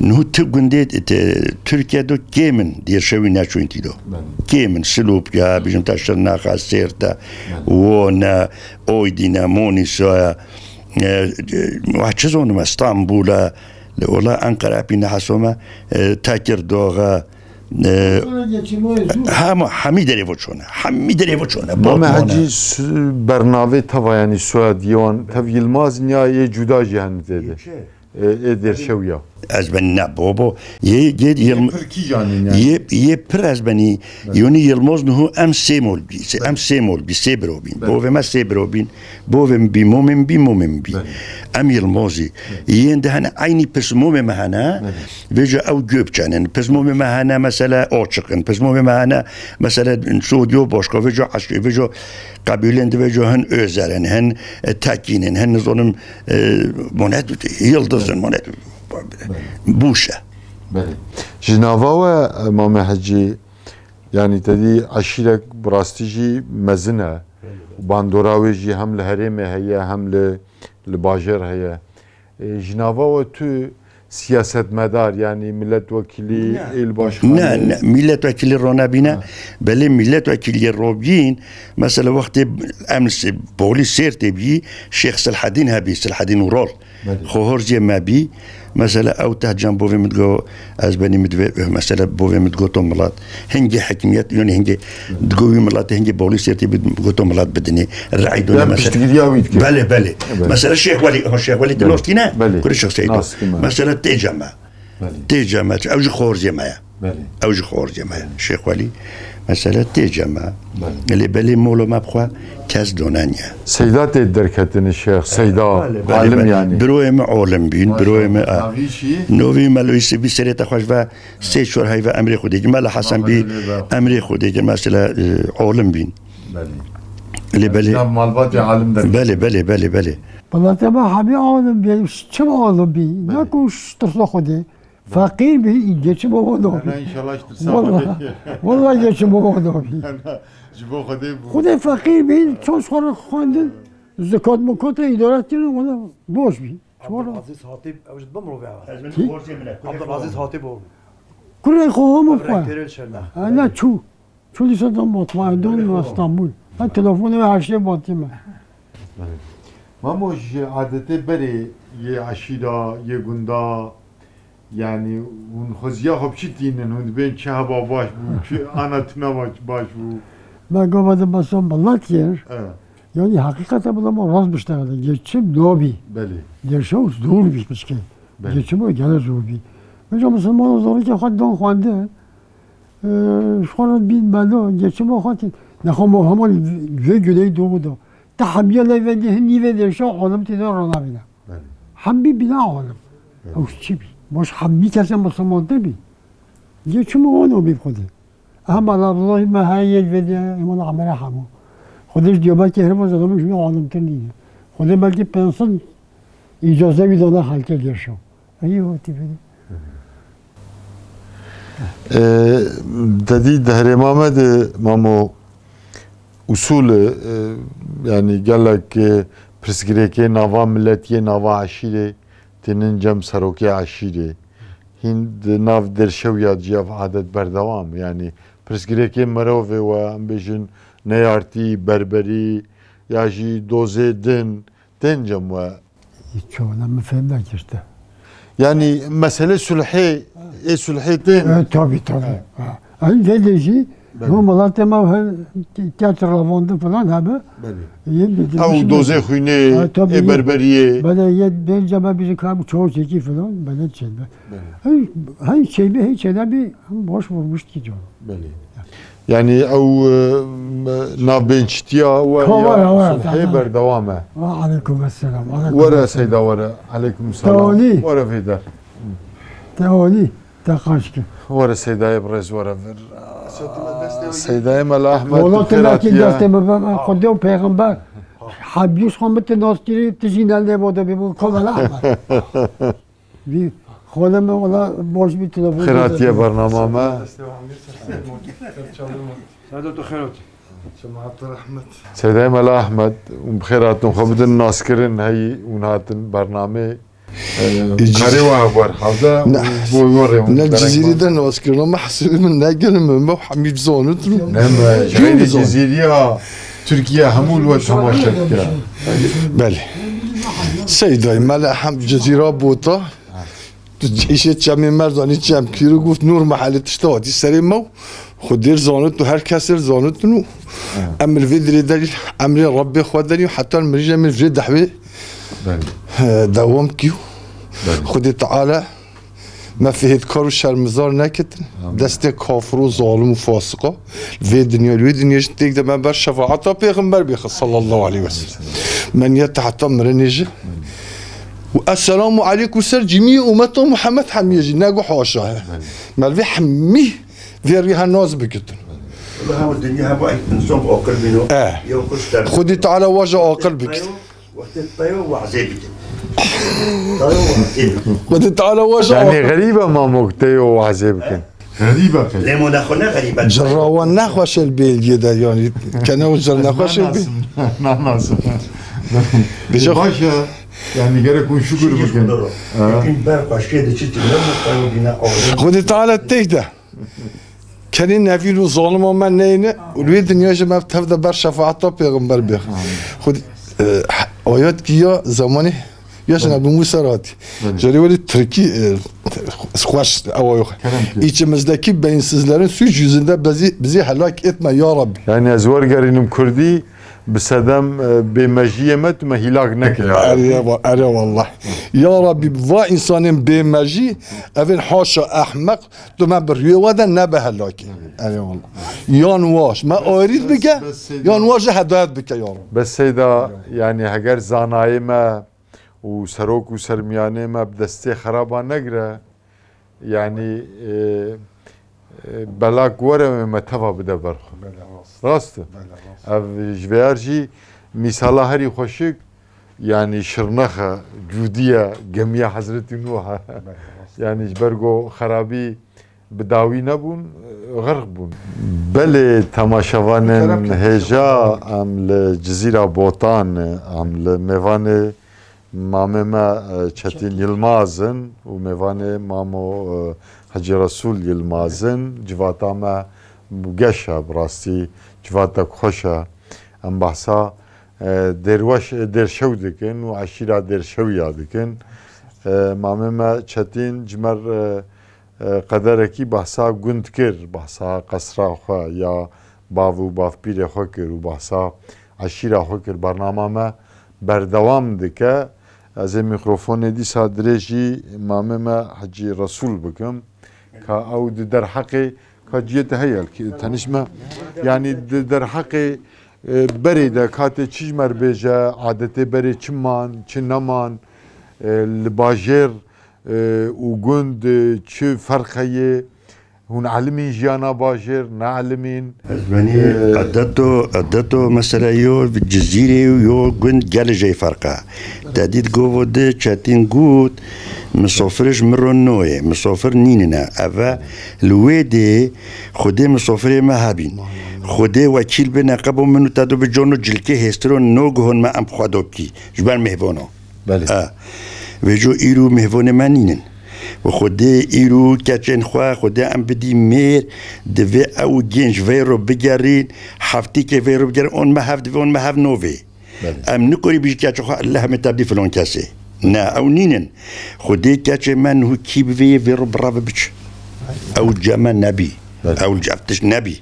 niho ti gundê, te, Tirkiye do kêm in Dêrşewîn neçûyîn tî do. Belê. Kêm in, Silopya, bijim te Şirnex e, Sêrt e, Belê. Won e, Oydîn e, Monîso ye, e, e, wa çi zonim e, Stenbul e, li ola Enqere epî ne heso me, e, Tekirdox e, e, Sonra geçim o zor. Hema, hemî derê vo çone, hemî derê vo çone. Mame Hecî, bernavê teva, yani soyadiyê wan, tev Yilmaz in ya yê cuda jî hene tê de? Yê çi? E, ê Dêrşewiya. Ez benî ne, bo, bo. Yê, yê, Yilm-, Pirkî janîn yani. Yê, yê pir ez benî. Evet. Yonî Yilmaz niho em sê mol bî. Sê, Evet. em sê mol bî, sê biro bîn. Evet. Bovê me sê biro bîn. Bovê min bî, momê min bî, momê min bî. Evet. Em Yilmazî. Evet. Yên de hene eynî pismomê me hene. Evet. Vêca ew Gökçen in. Pismomê me hene mesela Açık in. Pismomê me hene mesela Suudiyo başka. Vêca eşkê, vêca qebîlên di vêca hin Özer in, hin, e, Tekin in, hin nizonim, e, monet Yıldız in, monet Buşe. Belê. Ji nava we, e, Mame Hecî, yani te dî eşîrek bi rastî jî mezin e. Bandora wê jî hem li herêmê heye, hem li, li bajêr heye. E, ji nava we tu siyasetmedar, yani milletvekilî, Ne. êl başkanî? Ne, ne, milletvekilî ronebîne. Ha. Belê milletvekilî robîn, mesela wextê em li Se-, Bolî Sêrtê bî, Şêx Silhedîn hebî, Silhedîn Ural. Belê. Xohorzê me bî, mesela ew teh can bovê min digo, ez benî min divê, mesela bovê min digoto milat. Hingê hikmiyet, yani hingê digo wî milatê, hingê Bolî Sêrtê bi-, goto milat bidinê. Re'y done Ya mesela. Piştgiriya wî dike. Belê, belê. Belê. Mesela Şêx Welî, ha, Şêx Welî Belê. Dinostî ne? Belê. Kurê Şêx Seydo. Nas kim e? Mesela tê cem e. Belê. Tê cem e. Ew jî xorzê me ye. Belê. Ew jî xorzê me ye. Şêx Welî. Mesela tê cem e. Belê. Lê belê molo me bixwe kes donenye. Seyda tê derketini Şêx, Seyda. Belê, belê, Alim belê. Yani. Biroyê me olim bîn, Maşallah. Biroyê me, a. Navî çi? Novî Melo Yusuf bî serê te xweş ve. Sê çar heyve emrê Xwedê kir. Mela Hesen bî, Aferin be. Emrê Xwedê kir. Mesela, e, alim bîn. Belê. Lê belê. Mesela malbatê alim de. Belê, belê, belê, belê. Wala te me hemî alim bî, çim alim bî? Belê. Ne ku tirsa Xwedê. Feqîr bî, geçim o da bî. Ana inşallah tirsa Xwedê. Wala geçim o da bî. Ana ji bo Xwedê bû. Xwedê feqîr bî, çaş xwe re xwendin, zikat mikat re îdare kirin, wala baş bî. Abdulaziz Hatîb, ew jî dibe mirovê ew. Ez min Kî? Xorcê min e, kurê Abdulaziz xorcê. Hatîb o. Kurê xwe hemû xwe. Rektörê li Şirnex. Ha, ne çû. Çû lîse de matmayê don Kurê xwe. Stenbul. Ha, telefonê ve her şey batî me. Mamo ji adetê berê yê eşîra, yê gunda, yani hûn xweziya xwe bi çi tînin, hûn dibên çi heba baş bû, çi ana tune baş, baş bû? Me gava de besa milet kir. Evet. Yani hakikaten bu zaman rast biştehede. Geçim dobi. Belê. Yaşam zor bir şey. Belê. Geçim o gene zor bir. Hocam Müslüman zor ki hadi don xwendin. Ee, şu an bin belo. Geçim o hadi. Ne xo mu hemen ve güneydoğuda. Ta hemiye le ve ne nive de şu alım tida rana bina. Belê. Hem bir bina alım. Belê. O çi bi? Baş hem bir kese Müslüman de bi. Geçim o onu bir kodu. Ama la Abdullah me her yer ve de iman amere hamu. Xwedê ji Diyarbekirê herî mezin, ji wî alimtir nîne. Xwedê belkî pênc sed îcaze wî dana xelkê Gerşo. Eyî hotî bidî. Ee, te dî di herêma me de, mamo, usûl e, e, yanî gelek, e, pirsgirêkê nava miletiyê, nava eşîrê tênin cem serokê eşîrê. Hîn di nav dêrşewiya ciyav adet berdewam. Yanî pirsgirêkê mirovê we, em bêjin neyartî, berberî ya jî dozê din tên cem we. Hiç çoğuna min fêm nekirdi. Yanî mesele sulhê, ê sulhê tên. E, tabii, tabii. Ha. Ha. Ev vê de jî Belê. Hûn welatê me her ke-, keç ravandin filan hebe. Belê. Yê bildirmiş Ew mi? Dozê xwînê, Ha, tabii, ê yê. Berberiyê. Belê, yê bênce me bîjin ka çawa çekî filan, belê çêbe. Belê. Hey, hey çêbe, hey çêbe bir boş vurmuş ki canım. Belê. Yanî ew, e, navbênçitiya we Ka ya were, were, sulhê tamam. Berdewam e. Ve aleyküm esselam, aleyküm Were esselam. Seyda were. Aleyküm selam. Tawlî. Were vêder. Tawlî. Te qaşkî. Were Seydayê bi rêz were vir. Seydayê Mela Ahmed Wala tu te nakî xêratiye. Destê min ben, ben Xwedê û pêxember. Hebîs xwe min tu naskirî, tu jî ne lê bo de bî, bu ko Mela Ahmed. Vî xwedê min wala boş bir telefon Xêratiye bernama me. Sado tu xêrot. Seydayê Mela Ahmed, hûn bi xêr hatin, xwe bidin naskirin, heyî hûn hatin bernamê. Ee, Cizî- Karê we wer xalde, Ne. Bo we rê Ne, Cizîrî de naskirina me hesibê min ne gelin min, me hemî zanit. Ne me, Cizîrî jayî zan. Cizîriya Tirkiye hemû li we temaşe dike. Belê. Seydayê Mela hem Cizîra Bota. Tu îşê çemê me zanî çem kîr û goft Nûr Mehelê tişta hatî serê me û Xwedê zanit û her kesê zanit û em li vê dirê derî emrê Rebbê xwe derî û heta mirîje min vê dehwê Belê. He, dewam kî. Belê. Xwedê Teala me fihêtkar û şermizar nekitin. Amin. Destê kafir û zalim û fasiqa. Vê dinya, vê dinya jî têk de me ber şefaeta Pêxember bêxe sallallahu aleyhi ve sellem. Me niyet heta mirinê jî. Û esselamu aleykum ser cimî ummeta Muhammed hemiye jî. Nego haşa he. Belê. Me vê hemî vê rî he naz bikitin. Wala hemû dinya heba insan aqil bîno. E. Yew kuş der. Xwedê Teala waja aqil bikit. Wextê tayo wazê bikin. Tayo wazê bikin. Xwedê Teala waja Yanî aqil. Xerîb e mamok tê yo wazê bikin. Xerîb e qey. Lê mo nexwe ne xerîb e. Cirawan nexweşel bêlgê de yanî. Kene o cir nexweşel bê. Nanasim. Nanasim. Bêje Baş e. Yanî gerek hûn şukur bikin. Şukur. Ha. Lakin ber xweşkê de çi tune bu tayo dîne awre. Xwedê Teala têk de. Kenê nevîl û zalima me neyne û li wê dinya jî me tev de ber şefaeta Pêxember bêx. Xwedî, e, ayet ki ya zamanê ya jina bi Musa hatî. Belê. Jarê welî Tirkî, e, xweş ewa yok. Kerem ki. İçimizdeki beyinsizlerin suç yüzünde bizi, bizi helak etme ya Rabbi. Yani ez wergerînim Kurdî, bi sedem, e, bêmejiyê me tu me hîlak neke ya. Erê wa-, erê wallah. Ya Rabbi, va insanên bêmejî, evên haşa ehmeq, Tu me bi rûyê we de nebe helakê. Erê wala. Yan waş. Me arît bike, Bes Seyda. Yan waş jî hedayet bike ya Rab. Bes Seyda, yani heger zanayê me û serok û sermiyanê me bi destê xeraba negire, yani, e, e, belak were me teva bide ber xwe. Bele rast. Rast e. Bele rast. Ev ji vê yer jî mîsala herî xweşik, Yanî şirnexe, cûdiye, gemiya Hezretî Nûh e. Belê, rast. Yanî ji ber ku xerabî bi dawî nebûn, xerq bûn. Belê, temaşevanên Kerem ki, hêja, teşekkür ederim. Em li Cizîra Botan, em li mêvanê mamê me, e, Çetin Çetin. Yilmaz in û mêvanê mamo, e, Hecî Resul Yilmaz in. Civata me geş e, bi rastî civatek xweş e. Em behsa e, Dêrweş-, Dêrşew dikin û eşîra Dêrşewiya dikin. E, mamê me Çetîn ji me re, e, qederekî behsa gund kir, behsa qesra xwe ya bav û bavpîrê xwe kir û behsa eşîra xwe kir. Bernama me berdewam dike. Ez ê mîkrofonê dîsa dirêjî mamê me Hecî Resûl bikim. Ka ew di derheqê, ka ciyê te heye, ki tenişme. Yanî di derheqê, e, berê de ka tê çi ji me re bêje, adetê berê çi man, çi neman, e, li bajêr, e, û gund, e, çi ferq heye, Hûn elimîn jiyana bajêr, ne elimîn. Ez benî edeto, edeto mesela yo Cizîrê û yo gund gelê jey ferq e. Te dît govo di Çetîn got, misafiriş min ro noyê, misafir nînine. Eve li wê dê Xwedê misafirê me hebîn. Xwedê wekîl bi neqebo min û te do bi cono cilkê hêstiro no guhon me em xwe do bikî. Ji ber mêhvano. Belê. E, vêco îro mêhvanê me nînin. Û Xwedê îro keçên xwe, Xwedê em bidî mêr, divê ew gênc vê ro bigerîn, heftîkê vê ro bigerin, on me hev divê, on me hev novê. Belê. Em nikorî bijî keçê xwe, lehmê te bidî filan kesê. Ne, ew nînin. Xwedê keçê me niho kî bivê yê vê ro bireve biçe. Ew ceme nebî. Belê. Ew cem tişt nebî.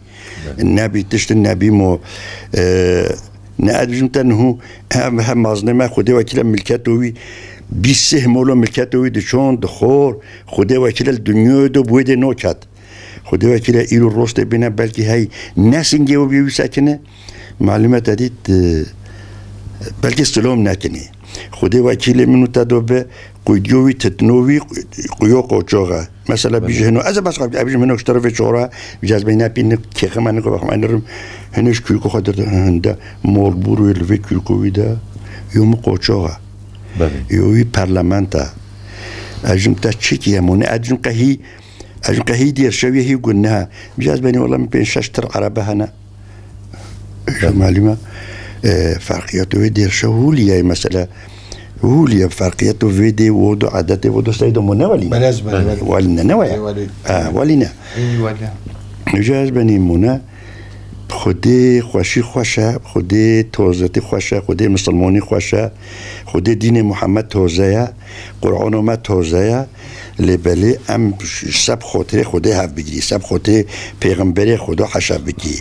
Nebî tiştin nebî mo, e, ne ez bijim te niho, hem, hem mazinê me Xwedê wekîle milketo wî, bîst sih molo milketo wî diçon, dixor, Xwedê wekîle li dinyayê do bi wê dê noket. Xwedê wekîle îro rostê bîne belkî hey ne singê wî bî wî sekine, malûme te dît, e, belkî silom nekine. Xwedê wekîlê min û te do bi, Quydiyo wî, titno wî, quyo qoçox e. Mesela, bijî hino, ez ê bes xwe, ez bijîm hino ji terefê çora, bijî ez beyne pî nik kêxe me niko bexme, enirim, hino ji kûrko xwe dir, hinde, mol bûr wê li vê kûrko wî de, yo min qoçox e. Belê. Yo wî parlament e. Ez jim te çi kî hemû ne, ez jim qehî, ez jim qehî dêr şewê hî gun ne. Bijî ez benî, wela min pênc şeş tir erebe hene. Ji malûme, e, ferqiyeto wê dêrşe hûliye mesela. Hûliye ferqiyeto vê dê wo do edetê wo do seydo mo ne welî ne? Belê, ez belê, welî. Welî ne, ne weye? Ê, welî. Ha, welî ne. Ê, welî. Ji ez benî mo ne. Xwedê xweşî xweş e, Xwedê tozetî xweş e, Xwedê misilmonî xweş e, Xwedê dînê Muhammed toze ye, Qur'ano me toze ye. Lê belê em seb xotirê Xwedê hev bigirî, seb xotirê pêxemberê Xweda heşev bikî.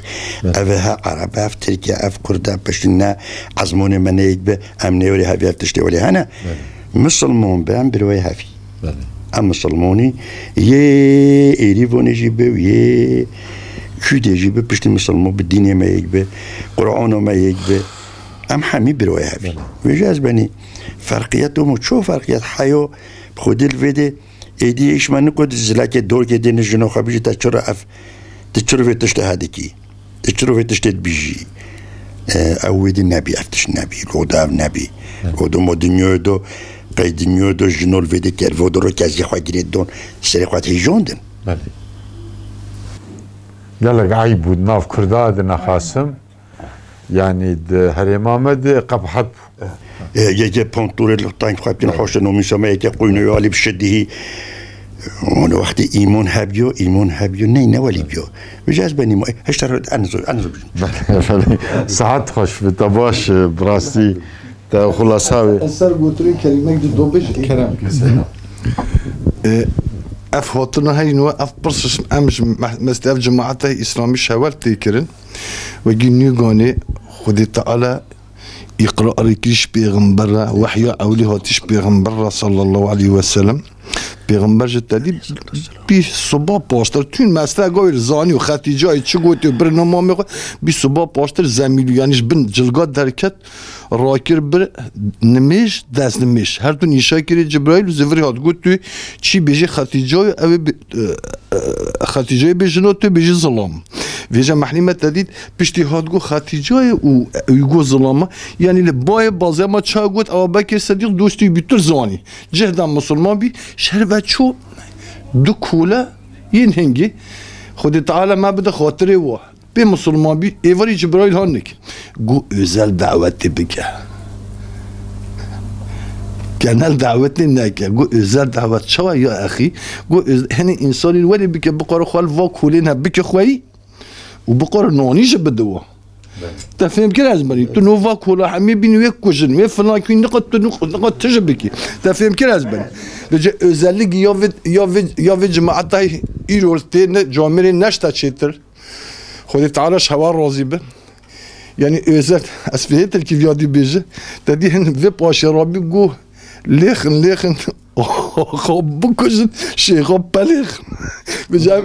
Belê. Ev e he Ereb e, ev Tirk e, ev Kurd e, piştî ne ezmonê me neyek bi, em nêwerî hevî ev tiştê welê hene. Belê. Misilmon bi, em birwayê hevî. Belê. Em misilmonî yê êrî vonê jî bi, yê kûdê jî bi, piştî misilmon bi, dînê me yek bi, Qur'ano me yek bi. Em hemî birwayê hevî. Belê. Vêca ez benî ferqiyet û ço ferqiyet heyo, bi Xwedê li vê dê Êdî îş me niko di zilakê dorkê dê ne jino xwe bijî te çira ev, tu çira vê tiştê hedikî, tu çira vê tiştê dibîjî. E, ew wê dî nebî, ev tişt nebî, lo da ev nebî. Lo do mo dinyoyê do, qey dinyoyê do jino li vê dê kervo do ro kezî xwe girê don, serê xwe têjon din. Belê. Gelek eyb bû di nav Kurda de nexasim. Yanî di herêma me de qebhet bû. E, yeke pontorê li tank xwe bikin, hoşe nomîsa me yeke quynoyê alî bi şidî. Wan wextî îmon hebiyo, îmon hebiyo, ney ne welî biyo. Vêca ez benî mo, heşta ro, en zor, en zor. Efendim, saet hoş bi, te baş, bi rastî, te xulasa wê. Ez ser gotinê kelîmek di do bêj. Kerem. E, ev hatina heyno, ev pirs em ji meh-, mestê ev cemaete îslamî şewel tê kirin. Wekî nîganê Xwedê Teala îqrarê kiriş pêxember re, wehya ewlî hatiş pêxember re sallallahu aleyhi ve sellem. Pêxember ji te dî bî siba paştir, tûn mesle gavê zanî û Xetîcayê çi gotê û bir namamê xwe, bî siba paştir zemîlû, yanî ji bin cilga derket, rakir bir nimêj, dest nimêj. Her du nîşa kirê Cibraîl û zivirî hat got, tu çî bêjî Xetîcayê, ew ê bi-, e, e, Xetîcayê bêjino, tu bêjî zilam. Vêca mehlî me te dît, piştî hat got Xetîcayê û, û got zilama. Yanî li bayê bazema ça got, ewa Bekir Sedîq dostî bî, tu zanî. Cihda misilman bî, şer ve ço du kole yên hingî. Xwedê Teala me bide xatirê wa. Pê misilman bî, êvarî Cibraîl han nik. Got özel dawetê bike. Genel dawetê neke. Got özel dawet çawa ya exî? Got öz-, henî însanî welê bike, biqare xwe li va kolên he bike xweyî û biqare nanî jî bide wa. Te fêm kir ez benî. Tu nova kola hemî bîn wê kujin, wê filan kî niqat tu niq-, niqat tu jî bikî. Te fêm kir ez benî. Vêce özellik ya vê, ya vê, ya vê cemaeta îro tê ne camêrê neşta çêtir. Xwedê Teala ji hewa razî be. Yanî özel, ez fihê tirkî viya dî bêje. Te dî hin vê paşê rabî got, lêxin, lêxin, xwe bikujin, şêxa pelêxin. Vêce,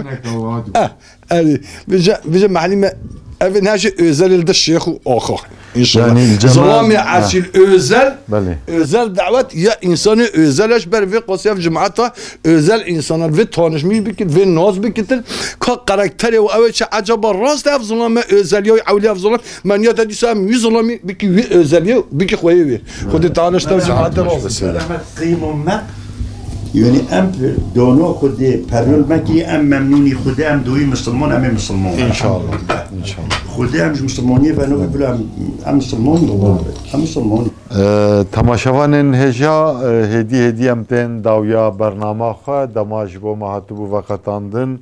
eh, erê, vêce, vêce mehlî me, Ev ne ji Özel li şêx û axa. İnşallah. Yani cema- Zilamê Ha. Esil Özel, Belê. Özel davet ya insanı Özel eş ber vê qasî ev cemaata Özel insanlar vê tanışmış bikir, vê naz bikitir. Ka karakterê û ew çi acaba rast ev zilame Özel ya ewli ev zilam. Men ya da dîsa em wî zilamî biki wî Özel ya biki xweyê wî. Xwedê tanıştı cemaata rast. Selamet qîm û me. Yani em dono Xwedê perol mekî em memnûnî Xwedê em doyî Müslüman em ê Müslüman. İnşallah. İnşallah. Xwedê em ji Müslümaniyê ve nobî bila em, em Müslüman. Em Müslüman. E, temaşevanên hêja, e, hêdî hêdî em tên dawiya bernama xwe, dema ji bo me hatibû veqetandin,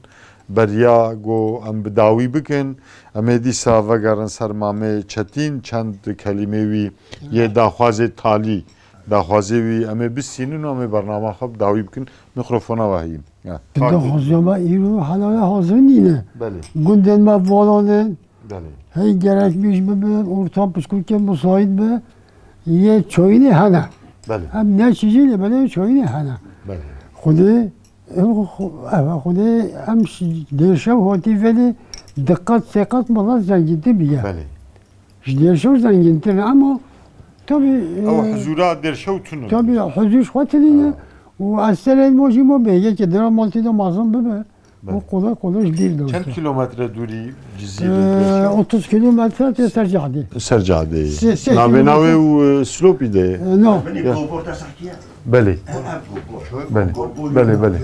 beriya ku em bi dawî bikin, em ê dîsa vegerin ser Mamê Çetîn, çend kelîmê wî yê daxwazê talî, daxwazê wî em ê bistînin û em ê bernama xwe bi dawî bikin. Mikrofona we heyî. Ya. Daxwaza me îro helaya hazir nîne. Belê. Gundên me valanin. Belê. Hey gerekmiş bibe, ortam pişkûkên musayît be. Yê çoyînê hene. Belê. Em ne çijî lê belê çoyînê hene. Belê. Xwedê, ev xu-, ev xwedê em ş-, dêşev hotî velê diqat seqat mala zengîntî biye. Belê. Ji dêşev zengîntir ama tabii, Ew e, huzura dêrşew tune. Tabii huzur xwe tinîne. Ha. Û ez serê mo jî mo bê, yekê dira maltî de mazin bibe. Belê. Bu kolay kolay ji bîr de Çend usta. Kilometre dûrî Cizîrê Ee, dêrşew? Otuz kilometre tê ser cadê. Ser cadeyê. Se-, se Navê kilometre. Navê û, e, Silopî de. Ee, no. Beni Ya. Goborda sakiye. Belê. Ev, ev gobor. Belê. Gobor Belê, ya. belê.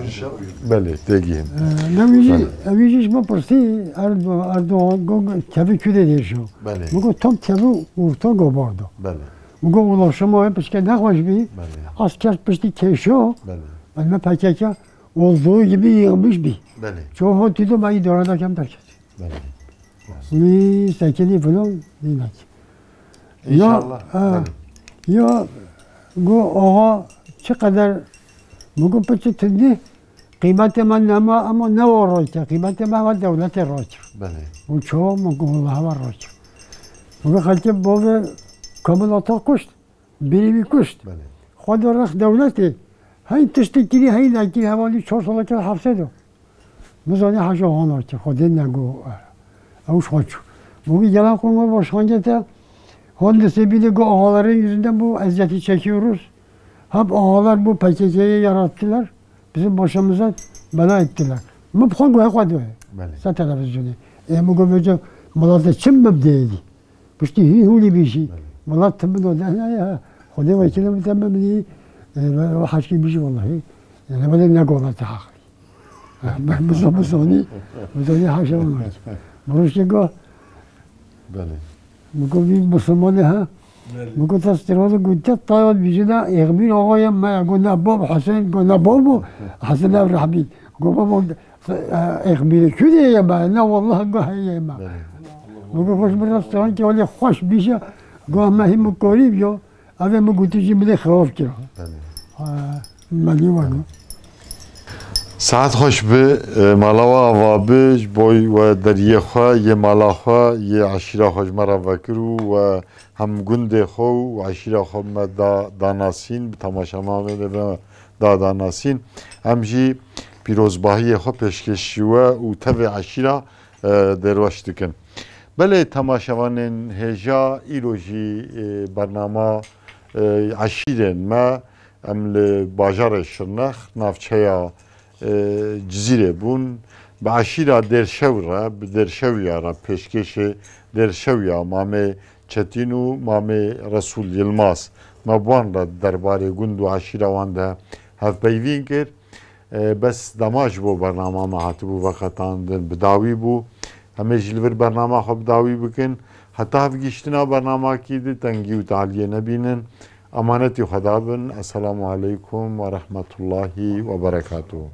Belê, têgihîm. Ee, ne wî jî, Belê. Ev jî ji me pirsî, Erdo-, Erdoğan go-, kevî kû de dêşo. Belê. Min got tam kevî orta gobordo. Belê. Min got ulaşım o hep pişke nexweş bî. Belê. Asker piştî kêşo. Belê. Ben me P K K olduğu gibi yığmış bî. Belê. Çoğu tüdüm ayı dörde kem derkes. Belê. Wî sekinî filan nînek. Ya, İnşallah. Ha. Belê. Ya, go ağa çi qeder, min got piçi tindi, qîmetê me nema, ama ne o rakir, qîmetê me ve dewletê rakir. Belê. Û çoğu min got Allah ve rakir. Min got xelkê bavê Kamil Ata kuşt. Birî wî kuşt. Belê. Xwe de rex dewletê. Hey tiştê kirî, hey nekirî, hevalî çar sala kir hepsê de. Bizanî heşa hana ki, Xwedê nego. Ew ji xwe çû. Bu bir gelen konu var, başkan gete. Hon de sebili go ağaların yüzünden bu eziyeti çekiyoruz. Hep ağalar bu P K K'yi yarattılar. Bizim başımıza bela ettiler. Min bi xwe goya xwe doye. Belê. Ser televizyonê. Ê min got, "Miletê çi min deydi?" Piştî hî hûlî bîjî. Belê. Milet tim do de, ya, ya. Xwedê wekîlê min te min bî, e, ve, ve haşkî bîjî wellahî. Yani, belê ne gola te haqlî. Ha, ben, bizon, bizonî, bizonî haşa wellahî. Mirojkê go, Belê. Min got, "Vî Musulmanê ha?" Belê. Min got, "Ez tira de got, te taywa bîjî ne, Êxmîr axa ye me." Got, "Ne bab Hesen." Got, "Ne bab o." Hesen ev Rehmî. Got, "Bab o, e, Êxmîrê kû de ye me?" "Ne, wallah." Got, "Heye me." Belê. Min got, "Xweş min restoran ki, walê xweş bîje." Got, "Me hî min korî biyo." Ev ê min gotî jî min ê xirab kira. Belê. Ha, melî wano. Saet xweş bi, e, mala we ava bi, ji bo we deriyê xwe, yê mala xwe, yê eşîra xwe ji me re vekir û we hem gundê xwe û eşîra xwe me da danasîn, bi temaşevanê me da danasîn. Em jî pîrozbahiyê xwe pêşkêşî we û tevê eşîra, e, Dêrweş dikin. Belê temaşevanên hêja, îro jî, e, bernama, e, eşîrên me, em li bajarê Şirnex, navçeya, e, Cizîrê bûn. Bi eşîra Dêrşew re, bi Dêrşewiya re, pêşkêşê Dêrşewiya Mamê Çetîn û Mamê Resûl Yilmaz, me bi wan re derbarê gund û eşîra wan de hevpeyvîn kir. E, bes dema ji bo bernama me hatibû veqetandin bi dawî bû. Em ê jî li vir bernama xwe bi dawî bikin. Heta hevgihiştina bernamakî di tengî û taliyê nebînin. Emanetî Xweda bin. Esselamu aleykum ve rahmetullahi ve berekatuhu.